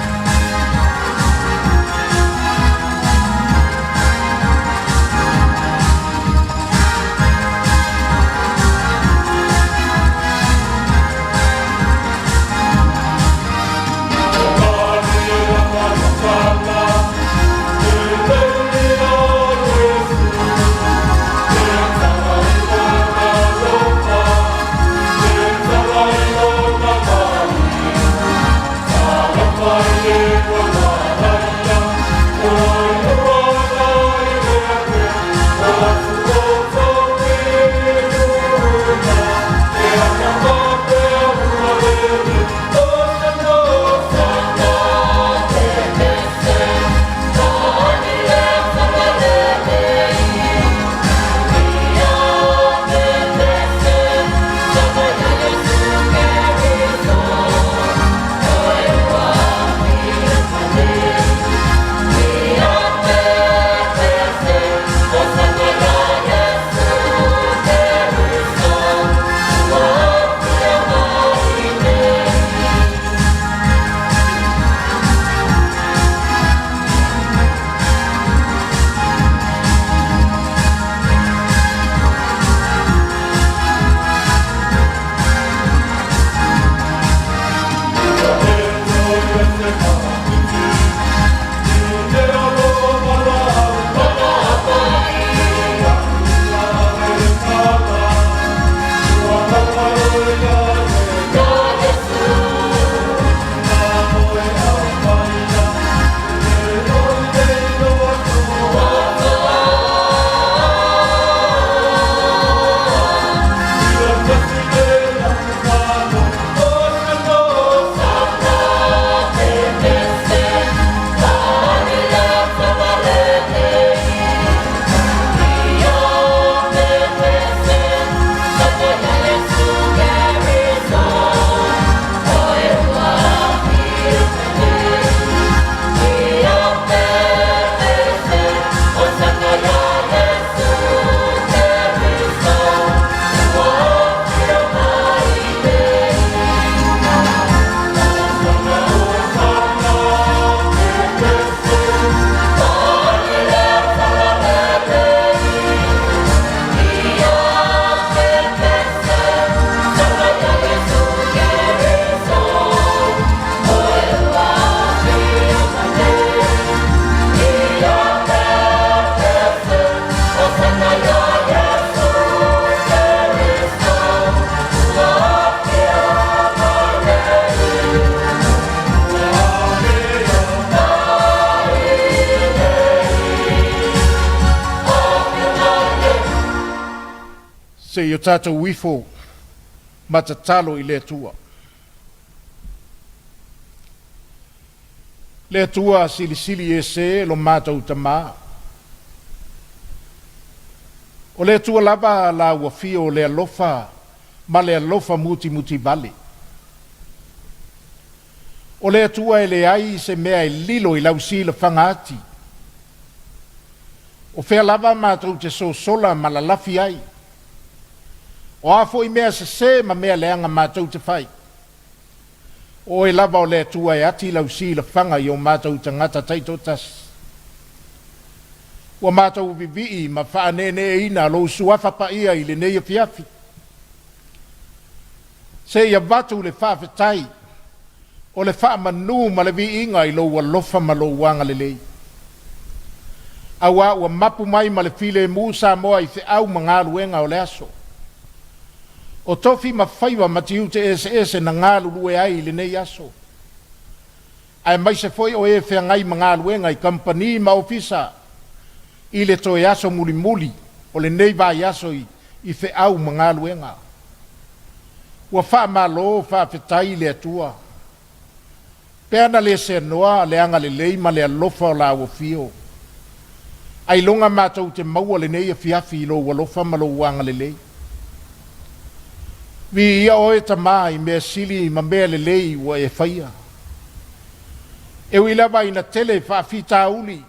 Se i o tatou ifo ma tatalo i le Atua. Le Atua silisili ese lo matou Tamā. O le Atua lava la ua fio o le alofa ma le alofa mutimuti vale. O le Atua e leai se mea e lilo i lau silafaga ati. O fea lava matou te sosola ma lalafi ai? O a foi mea sesē ma mea leaga matou te fai? O oe lava o le Atua e ati lau silafaga i o matou tagata taitoatasi. Ua matou vivii ma faaneeneeina lou Suafa Paia i lenei afiafi. Se i avatu le faafetai o le faamanu ma le viiga i lou alofa ma lou agalelei. Auā ua mapu mai ma le filemu Samoa i feau ma galuega o le aso. O tofi ma faiva ma tiute eseese na galulue ai i lenei aso. Aemaise foi o e feagai ma galuega i kamupani ma ofisa i le toe aso mulimuli o lenei vaiaso i feau ma galuega. Ua faamalo faafetai i le Atua. Pe ana le seanoa le agalelei ma le alofa o Lau Afio, ailoga matou te maua lenei afiafi i Lou alofa ma Lou agalelei. Viia Oe Tama i mea sili ma mea lelei ua E faia. E ui lava ina tele faafitauli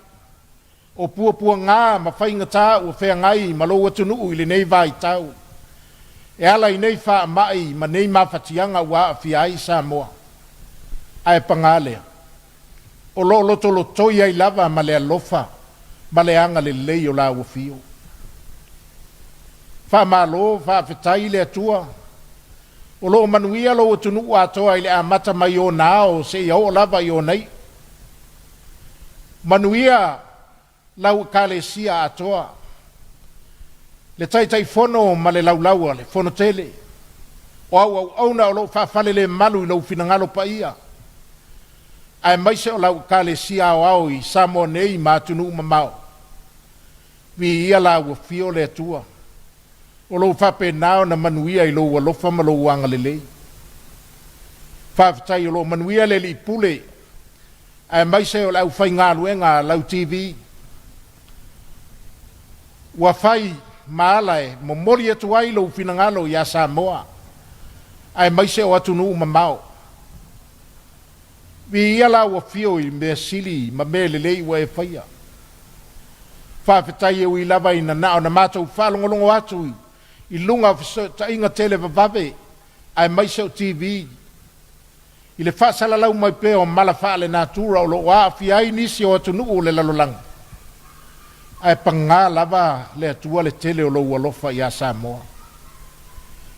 o puapuaga ma faigata ua feagai ma lou atunuu i lenei vaitau, e ala i nei faamai ma nei mafatiaga ua aafia ai Samoa. Ae paga lea, o lo o lotolotoi ai lava ma le alofa ma le agalelei o lau Afio. Faamalo, faafetai i le Atua, o lo o manuia lou atunuu atoa i le amata mai ona ao seia oo lava i ona iu. Manuia lau Ekalesia atoa, le Taitaifono ma le Laulau a le Fono Tele, o au auauna o lo o faafalelemalu i lou finagalo paia, aemaise o lau Ekalesia aoao i Samoa nei ma atunuu mamao. Viia lau Afio le Atua, o lo o faapena ona manuia i lou alofa ma lou agalelei. Faafetai o lo o manuia le Alii Pule aemaise o le aufaigaluega a lau TV. Ua fai ma ala e momoli atu ai lou finagalo iā Samoa aemaise o atunuu mamao. Viia lau Afio i mea sili ma mea lelei ua e faia. Faafetai e ui lava ina na ona matou faalogologo atu i luga o fesootaiga televavave aemaise o TV i le faasalalau mai pea o mala faalenatura o lo o aafia ai nisi o atunuu o le lalolagi, ae pagā lava le Atua le tele o lou alofa iā Samoa.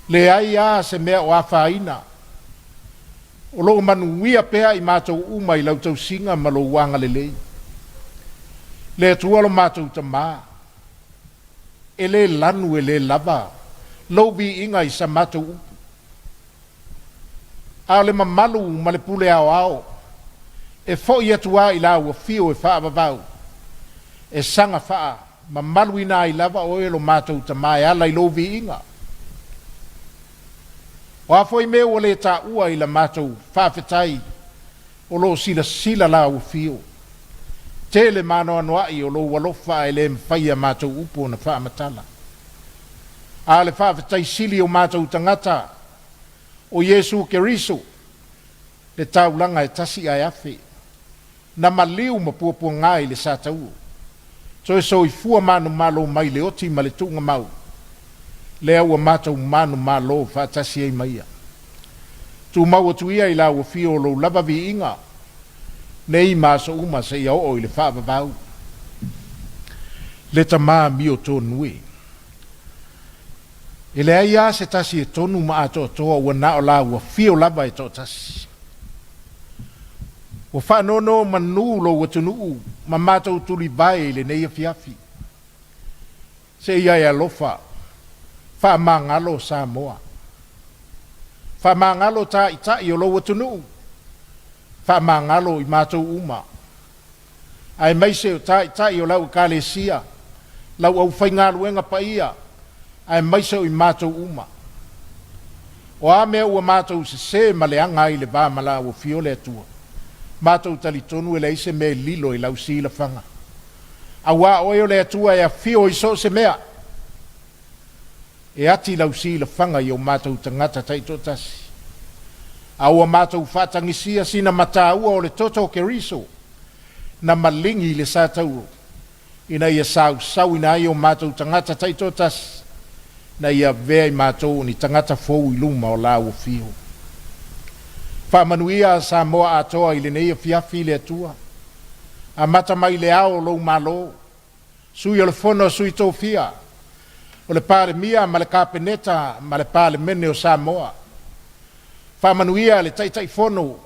Leai a se mea o afaina, o lo o manuia pea i matou uma i lau tausiga ma lou agalelei. Le Atua lo matou Tamā, e le lanu e le lava lou viiga i sa matou upu. A o le mamalu ma le pule aoao e fo'i atu a i lau afio e faavavau, e saga faa mamaluina ai lava oe lo matou Tama e ala i lou viiga. O a foi mea ua le taua i la matou faafetai o lo o silasila lau afio, tele maanoanoa'i o lou alofa ae le mafai a matou upu ona faamatala. A o le faafetai sili o matou tagata, o Iesu Keriso, le taulaga e tasi ae afe, na maliu ma puapuaga i le satauro, toe soifua manumalo mai le oti ma le tuugamau, lea ua matou manumalo faatasi ai ma ia. Tumau atu ia i lau afio o lou lava viiga, nei ma aso uma seia oo i le faavavau. Le Tama amio tonu e. E leai lava se tasi e tonu ma atoatoa ua na o lau afio lava e toatasi. Ua faanonomanu lou atunuu ma matou tulivae i lenei afiafi. Seia e alofa, faamagalo Samoa. Faamagalo taitai o lou atunuu, faamagalo i matou uma, aemaise o taitai o lau Ekalesia, lau aufaigaluega paia, aemaise o i matou uma. O a mea ua matou sesē ma leaga ai le va ma lau Afio le Atua, matou talitonu e leai se mea e lilo i lau silafaga. Auā oe o le Atua e afio i so o se mea, e ati lau silafaga i o matou tagata taitoatasi. A ua matou faatagisia sina mataua o le toto o Keriso, na maligi i le satauro, ina ia sausauina ai o matou tagata taitoatasi, na ia avea i matou o ni tagata fou i luma o lau afio. Faamanuia Samoa atoa i lenei afiafi i le Atua. Amata mai i le ao o lou Malo. Sui o le Fono a Sui Tofia, o le Palemia ma le Kapeneta ma le Palemene o Samoa. Faamanuia le Taitaifono,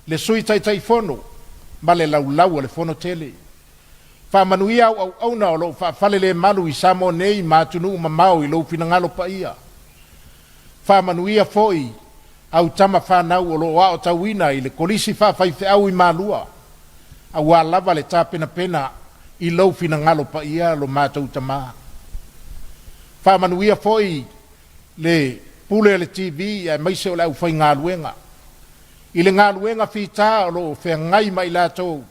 le Sui Taitaifono ma le laulau a le Fono tele. Faamanuia au auauna o lo o faafalelemalu i Samoa nei ma atunuu mamao i lou finagalo paia. Faamanuia foi au tama fanau o lo o aotauina i le Kolisi Faafaifeau i Malua, auā lava le tapenapena i lou finagalo paia lo matou Tamā. Faamanuia foi le Pule o le TV aemaise o le aufaigaluega i le galuega fita o lo o feagai ma i latou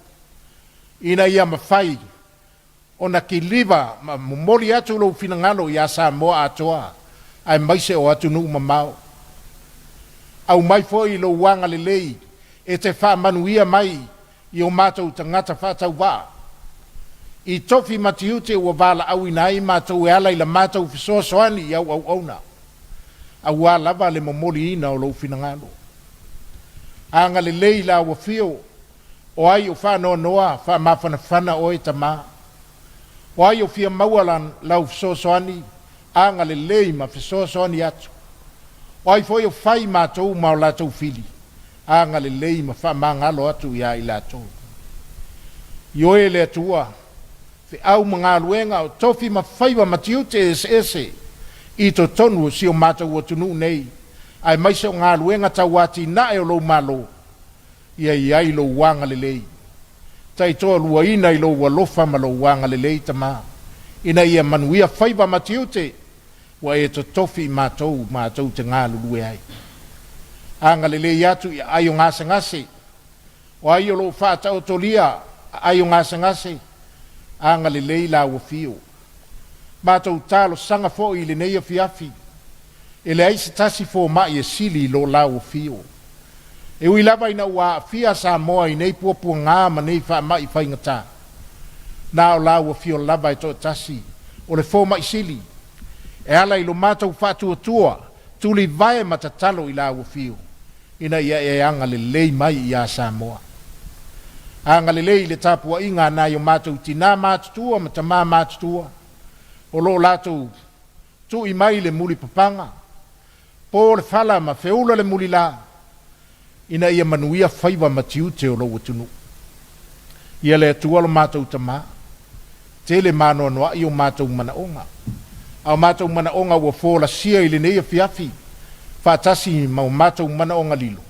ina ia mafai ona kiliva ma momoli atu lou finagalo ia Samoa atoa aemaise o atunuu mamao. Aumai foi lou agalelei e te faamanuia mai i o matou tagata faatauvaa i tofi ma tiute ua valaauina ai matou e ala i la matou fesoasoani i au auauna, auā lava le momoliina o lou finagalo. Agalelei i lau afio o ai o faanoanoa, faamafanafana oe Tamā. O ai o fia maua lau fesoasoani, agalelei ma fesoasoani atu. O ai foi o fai matou ma o latou fili, agalelei ma faamagalo atu iā i latou. Ioe le Atua, feau ma galuega o tofi ma faiva ma tiute eseese i totonu o si o matou atunuu nei, aemaise o galuega tauatinae o lou Malo, ia i ai lou agalelei. Taitoaluaina i lou alofa ma lou agalelei, Tamā, ina ia manuia faiva ma tiute ua e totofi i matou matou te galulue ai. Agalelei atu i aai o gasegase, o ai o lo o faataotolia aai o gasegase, agalelei lau afio. Matou talosaga foi i lenei afiafi, e leai se tasi fomai e sili i lo lau afio. E ui lava ina ua aafia Samoa i nei puapuagā ma nei faamai faigata, na o lau afio lava e toatasi o le fomai sili, e ala i lo matou faatuatua, tulivae ma tatalo i lau afio, ina ia e agalelei mai iā Samoa. Agalelei i le tapuaiga a nai o matou tinā matutua ma tamā matutua, o lo o latou tui mai le mulipapaga, po le fala ma feula le mulilā, ina ia manuia faiva ma tiute o lou atunuu. Ia le Atua lo matou Tamā, tele maanoanoa'i o matou manaoga, a o matou manaoga ua folasia i lenei afiafi, faatasi ma o matou manaoga lilo,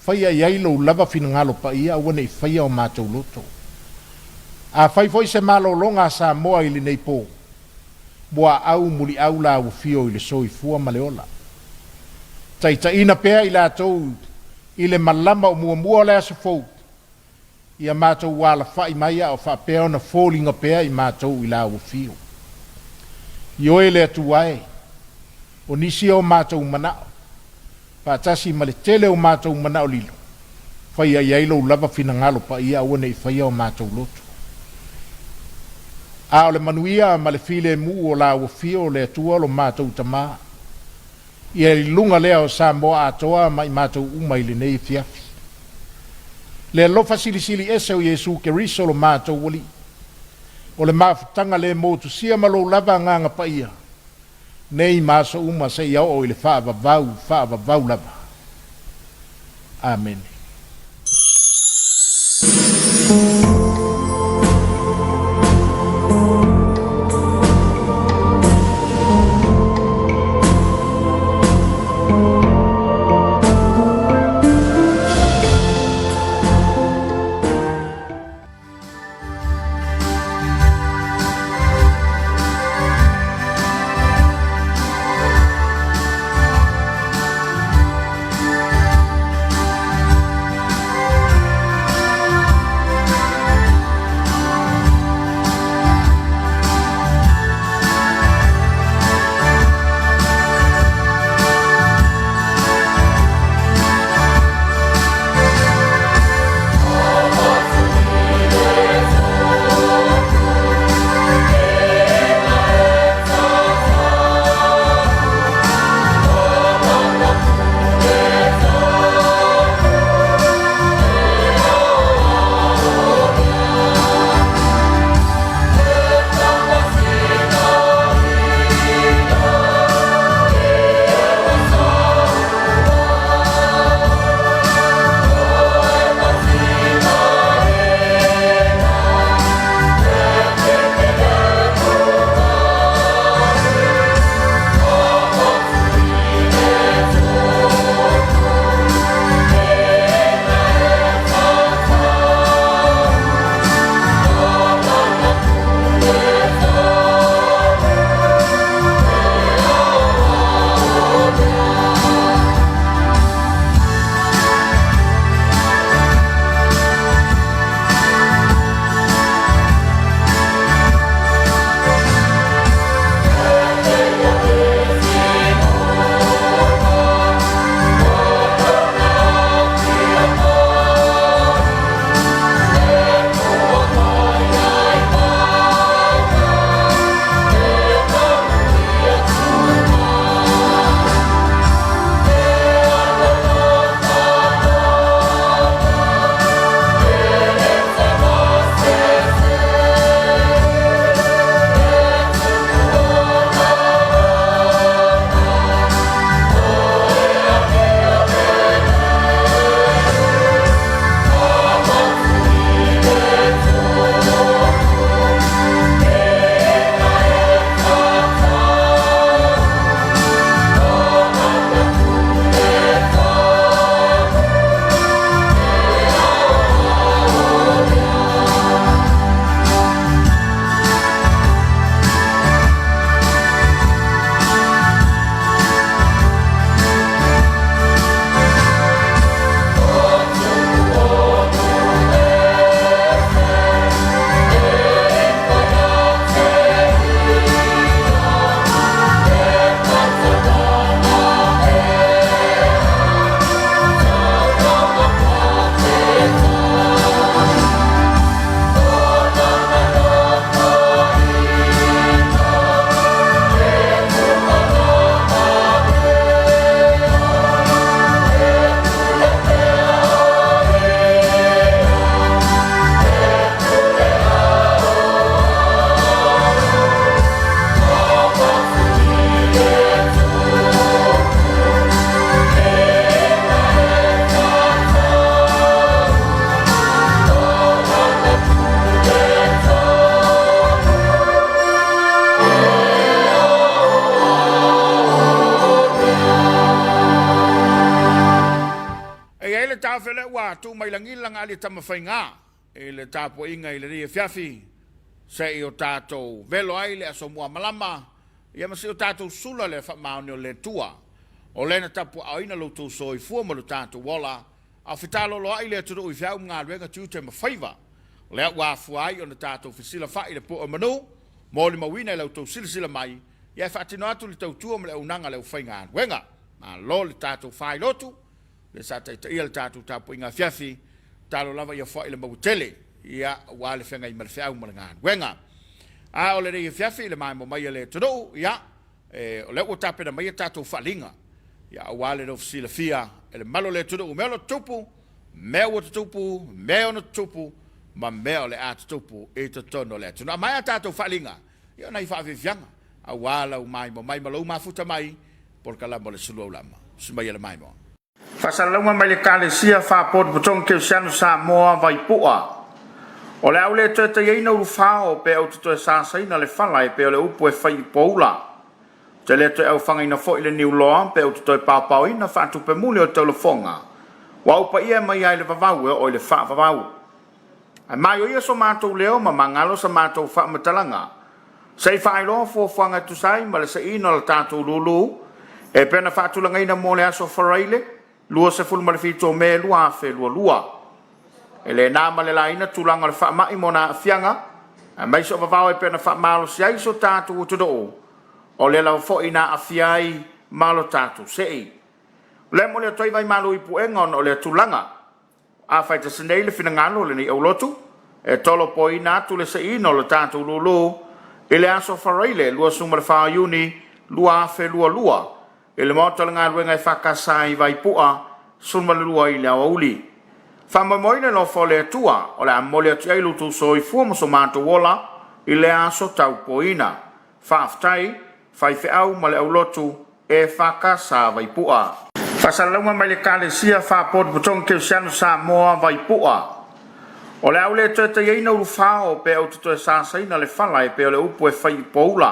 faia i ai lou lava finagalo paia aua ne i faia o matou loto. Afai foi se malologa a Samoa i lenei pō, muaau muliau lau afio i le soifua ma le ola. Taitaiina pea i latou i le malama o muamua o le aso fou, ia matou alafa'i mai a o faapea ona foliga pea i matou i lau afio. Ioe le Atua e, o nisi o matou manao, faatasi ma le tele o matou manao lilo, faia i ai lou lava finagalo paia aua ne i faia o matou loto. A o le manuia ma le filemu o lau afio le Atua lo matou Tamā, ia i luga lea o Samoa atoa ma i matou uma i lenei afiafi. Le alofa silisili ese o Iesu Keriso lo matou Alii, o le mafutaga le motusia ma lou lava Agaga Paia, nei ma aso uma seia oo i le faavavau faavavau lava. Amene. le taofi o lea ua tuu mai lagi le lagaali a Tamafaiga i le tapuaiga i lenei afiafi, se i o tatou velo ai le aso muamalama, ia ma se i o tatou sula le faamaoni o le Atua. O lea na tapuaaoina lo outou soifua ma lo tatou ola, a o fetaloloai le atunuu i feau ma galuega, tiute ma faiva. O lea ua afua ai ona tatou fesilafai i le pue o manu, molimauina i la outou silasila mai, ia e faatino atu le tautua ma le auaunaga a le aufaigaluega. Malo le tatou failotu, lea sa taitaia le tatou tapuaiga afiafi, talo lava ia foai le maua tele, ia aua le feagai ma le feau ma le galuega. A o lenei afiafi i le maemo mai a le atunuu, ia, e, o lea ua tapena mai a tatou faaliga, ia aua le nofo silafia e le malu o le atunuu, mea o lo tutupu, mea ua tutupu, mea e ono tutupu, ma mea o le a tutupu i totonu o le atunuu. A maea a tatou faaliga, ia o nai faafiafiaga, aua lau maimo mai ma lou mafuta mai, polokalama o le Sulu Aulama. Si mai e le maimoa. Faasalalauga mai le Ekalesia Faapotopotoga Kerisiano Samoa Vaipua. O le a ou le toe taiaina ulufao pe ou te toe sasaina le fala e pei o le upu e fai i poula. Ou te le toe aufagaina foi le niuloa pe ou te toe paopaoina faatupemuli o le taulafoga. Ua ou paia mai lava i le vavau e oo i le faavavau. Ae maioio so matou leo ma magalo sa matou faamatalaga se i faailoa fuafuaga e tusa ai ma le seiina o le tatou lulu e pei ona faatulagaina mo le aso Faraile 27 o Me 2022. E le na ma le laina tulaga o le faamai ma ona aafiaga, aemaise o vavao e pei ona faamalosi ai so tatou atunuu, o lea lava foi na aafia ai ma lo tatou sei. O lea e momoli atu ai vaimalu i puega ona o lea tulaga. A faitasi nei le finagalo o lenei aulotu e tolopoina atu le seiina o le tatou lulu i le aso Faraile 24 Iuni 2022 i le Maota o le Galuega e EFKS i Vaipua 12 i le aoauli. Faamoemoe i le alofa o le Atua o le a momoli atu i ai lo outou soifua ma so matou ola i lea aso tautoina. Faafetai, faifeau ma le aulotu EFKS Vaipua. Faasalalauga mai le Ekalesia Faapotopotoga Kerisiano Samoa Vaipua. O le a ou le toe taiaina ulufao pe ou te toe sasaina le fala e pei o le upu e fai i poula.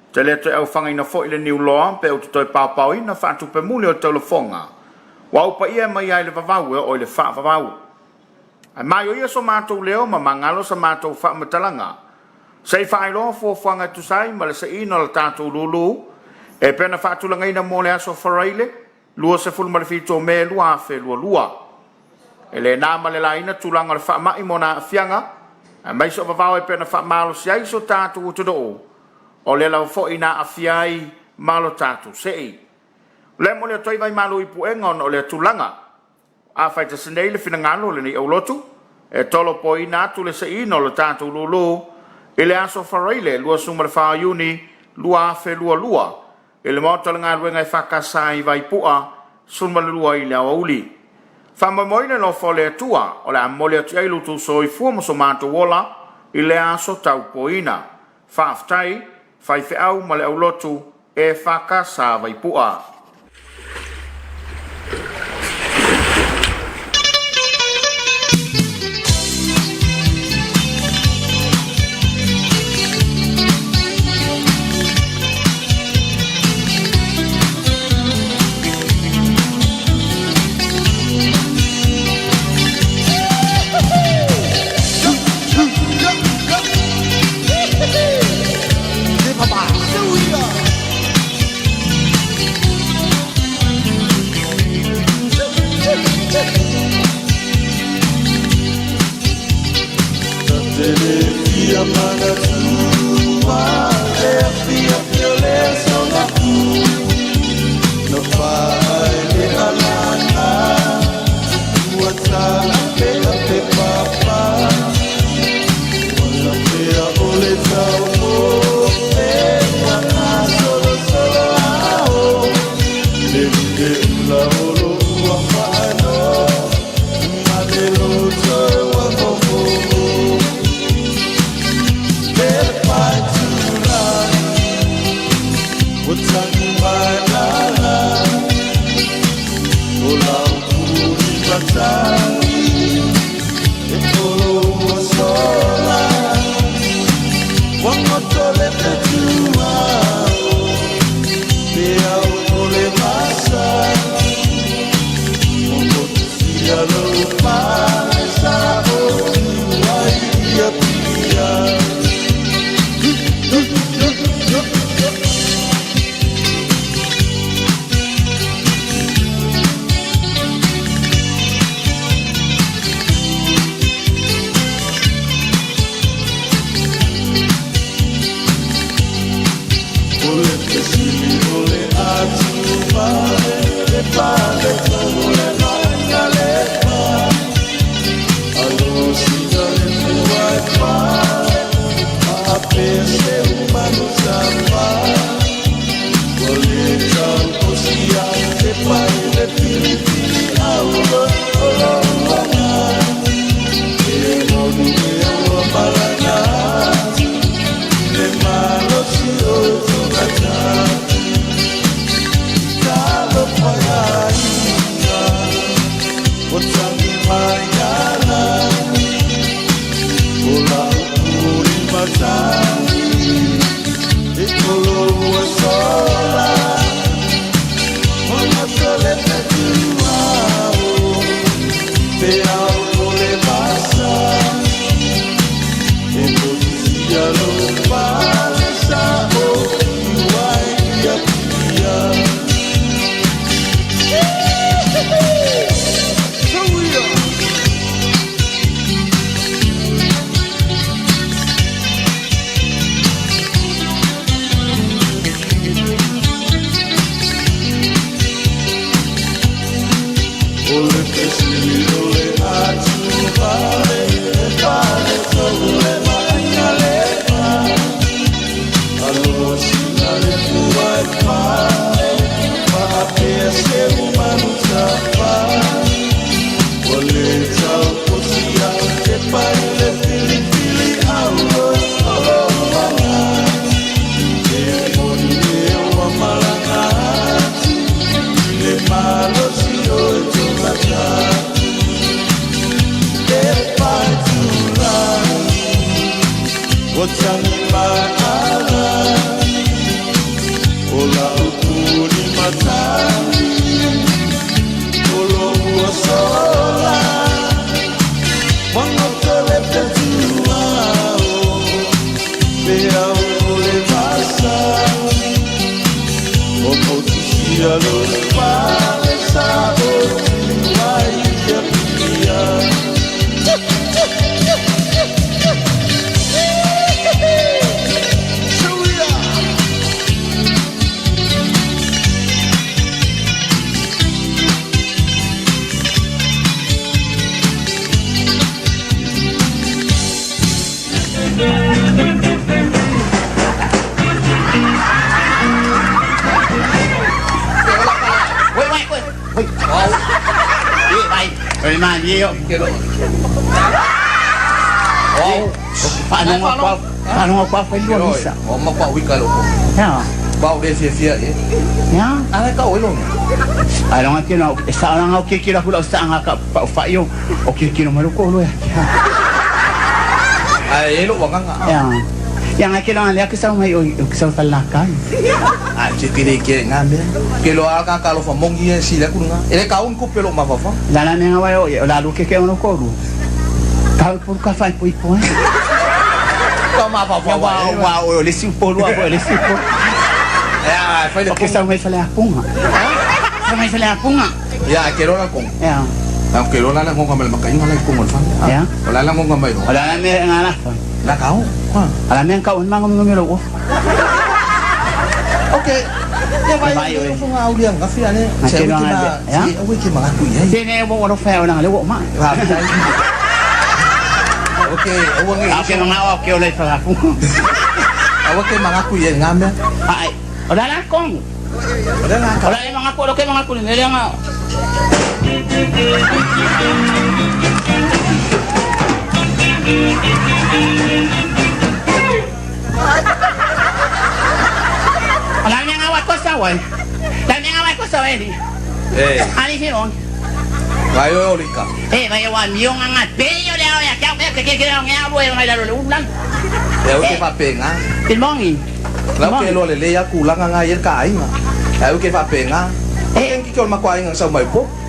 Ou te le toe aufagaina foi le niuloa pe ou te toe paopaoina faatupemuli o le taulafoga. Ua ou paia mai lava i le vavau e oo i le faavavau. Ae maioio so matou leo ma magalo sa matou faamatalaga se i faailoa fuafuaga e tusa ai ma le seiina o le tatou lulu e pei ona faatulagaina mo le aso Faraile 27 o Me 2022. E le na ma le laina tulaga o le faamai ma ona aafiaga, aemaise o vavao e pei ona faamalosi ai so tatou atunuu, o lea lava foi na aafia ai ma lo tatou sei. O lea e momoli atu ai vaimalu i puega ona o lea tulaga. A faitasi nei le finagalo o lenei aulotu e tolopoina atu le seiina o le tatou lulu i le aso Faraile 24 Iuni 2022 i le Maota o le Galuega e EFKS i Vaipua 12 i le aoauli. Faamoemoe i le alofa o le Atua o le a momoli atu i ai lo outou soifua ma so matou ola i lea aso tautoina. Faafetai, faifeau ma le aulotu EFKS Vaipua.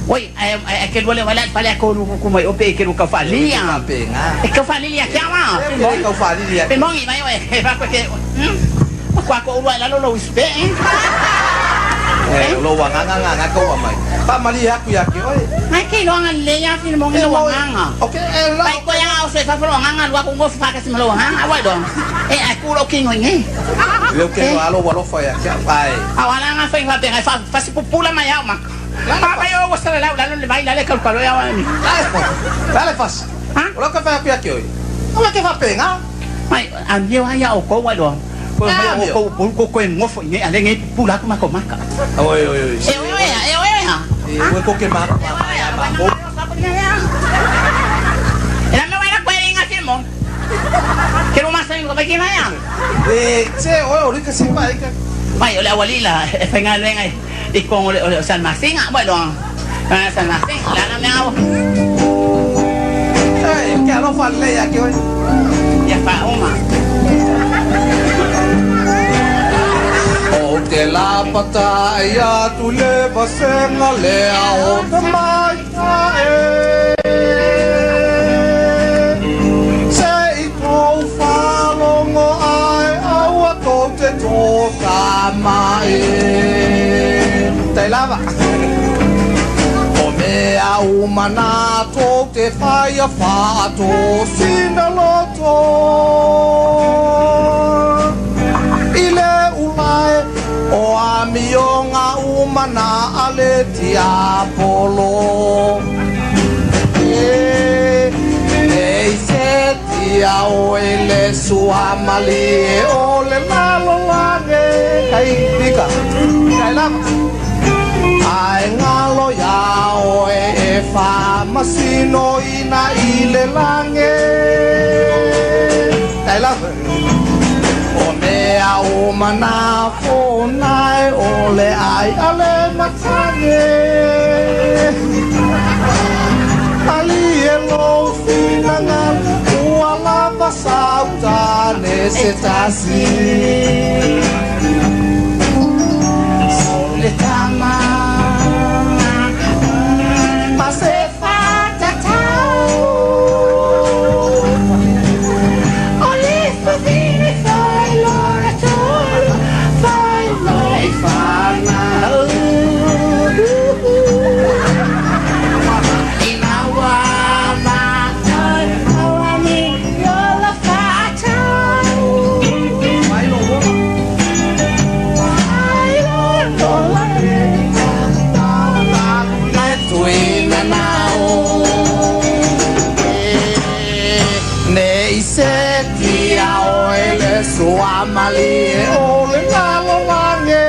Oi, ae ke lua le wala pale ko lu ku mai ope ke lu ka fa li ya. E ka fa li ya kia ma. Ka fa li ya. Pe mongi mai oi e fa ko ke. Kwa ko ulu ala lo ispe. E lo wa nga nga nga ko wa mai. Pa mali ya ku ya ke oi. Mai ke lo nga le ya fi mongi lo wa nga. Okay, e la. Pai ko ya o se fa lo nga nga lo ku ngo fa ka si lo nga nga wa do. E a ku lo ki ngoi nge. Le ke lo alo wa lo fa ya kia. Ai. A wa la nga fa fa pe fa fa si pupula mai ya ma. Pa mai o sa la la le mai la le ka lo ya wa ni. Dale fas. Ha? O lo ka fa ya ke oi. O lo ke fa pe nga. Mai a mi wa ya o ko wa do. Ko mai o ko ko ko ngofo nge ale nge pupula ku ma ko maka. Oi oi oi. E oi oi e oi oi. E o ko ke ma ma ya ma ko. E la me wa la kwere nga fi mo. Ke lo masa ngo ba ki mai ya. E che oi o ri ka si pa ka. Mai o le awalila e fa nga le ngai i ko le o San Martín bueno. San Martín la na me au. Eh, ke alo fa le ya ke oi. Ya fa uma. O te lapata ia tu le vasenga le a o te maita e. Se i tō whalongo ai aua tō te tō ka mai. Te lava. O mea umana tō te whaia whaato sina loto. I le ulae o amionga umana ale tiapolo. E nei se tia o ele sua mali e o le lalo lange. Kai pika, kai lava. Ai ngalo ia oe e whamasino ina i le lange. Kai lava. O mea o mana fōnae o le ai ale matange. Ali e lo finanga ua lava sautane se tasi. Le tama ma se fa tatau. O le fa vine fai lora tolu fai mai whanau. I maua mātou o ami yola whaatau. Mai lo wona. Ai lola Le tuina nao. Nei se tia o ele sua mali e o le ngalo lange.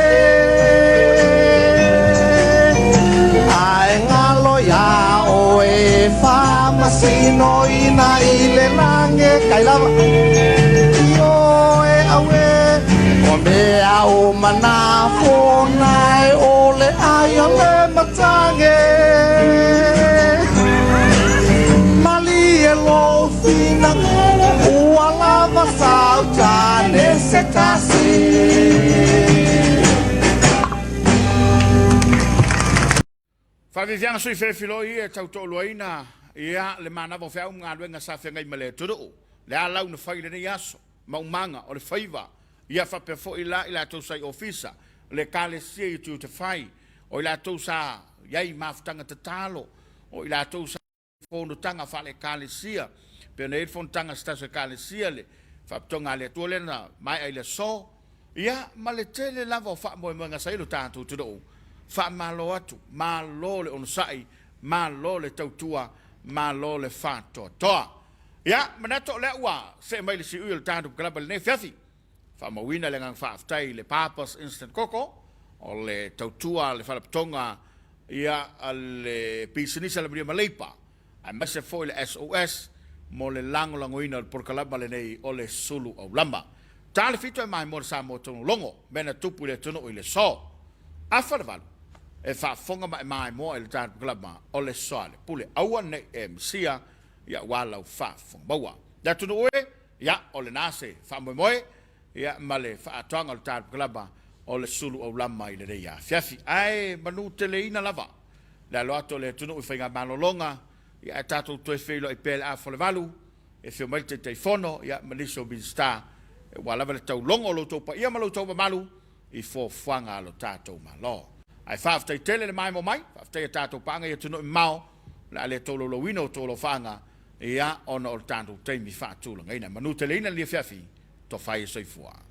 Ai ngalo ia o e whamasino ina i le lange. Kai lava. I o e awe. O mea o mana fōnae o le ai o le matange. Mali e lo fina ua lava sautane se tasi. Faaviaviaga sui felofiloi e tautoaluaina ia le manava o feau ma galuega sa feagai ma le atunuu. Le a lau na fai i lenei aso, maumaga o le faiva, ia faapea foi la i latou sa i ofisa, le ekalesia i Tiutefai, o i latou sa i ai i mafutaga tatalo, o i latou sa i fonotaga faale-ekalesia, pei ona i ai le fonotaga a se tasi o ekalesia, le Faapotopotoga a le Atua lea na maea i le aso, ia ma le tele lava o faamoemoega sa i lo tatou atunuu. Faamalo atu, malo le onosai, malo le tautua, malo le faatoatoa. Ia, manatu o lea ua see mai le siui o le tatou kalaba i lenei afiafi. Faamauina le agaga faafetai i le Papa's Instant Koko, o le tautua a le Faalapotopotoga ia a le Pisinisi a le Maria Maleipa, aemaise foi le SOS mo le lagolagoina o le polokalama lenei o le Sulu Aulama. Ta le fito e maimoa le Samoa tonu logo, mea na tupu i le atunuu i le so. Afa le valu, e faafofoga ma e maimoa i le tatou polokalama o le Soa le Pule. Aua ne i e misia ia aua lau faafofoga maua. Le atunuu e, ia, o lena se faamoemoe, ia, ma le faaatoaga o le tatou polokalama o le Sulu Aulama i lenei afiafi. Ae manuteleina lava. le alo atu o le atunuu i faigamalologa, ia ae tatou toe feiloai pea i le afa o le 8, e afio mai le Taitaifono ia ma nisi o Minisita aua lava le taulogo o lo outou paia ma lo outou mamalu i fuafuaga a lo tatou Malo. Ae faafetai tele le maemo mai, faafetai a tatou paaga i atunuu e mamao, o le a le tolaulauina outou alofaaga ia ona o le tatou taimi faatulagaina. Manuteleina lenei afiafi, tofa ia soifua.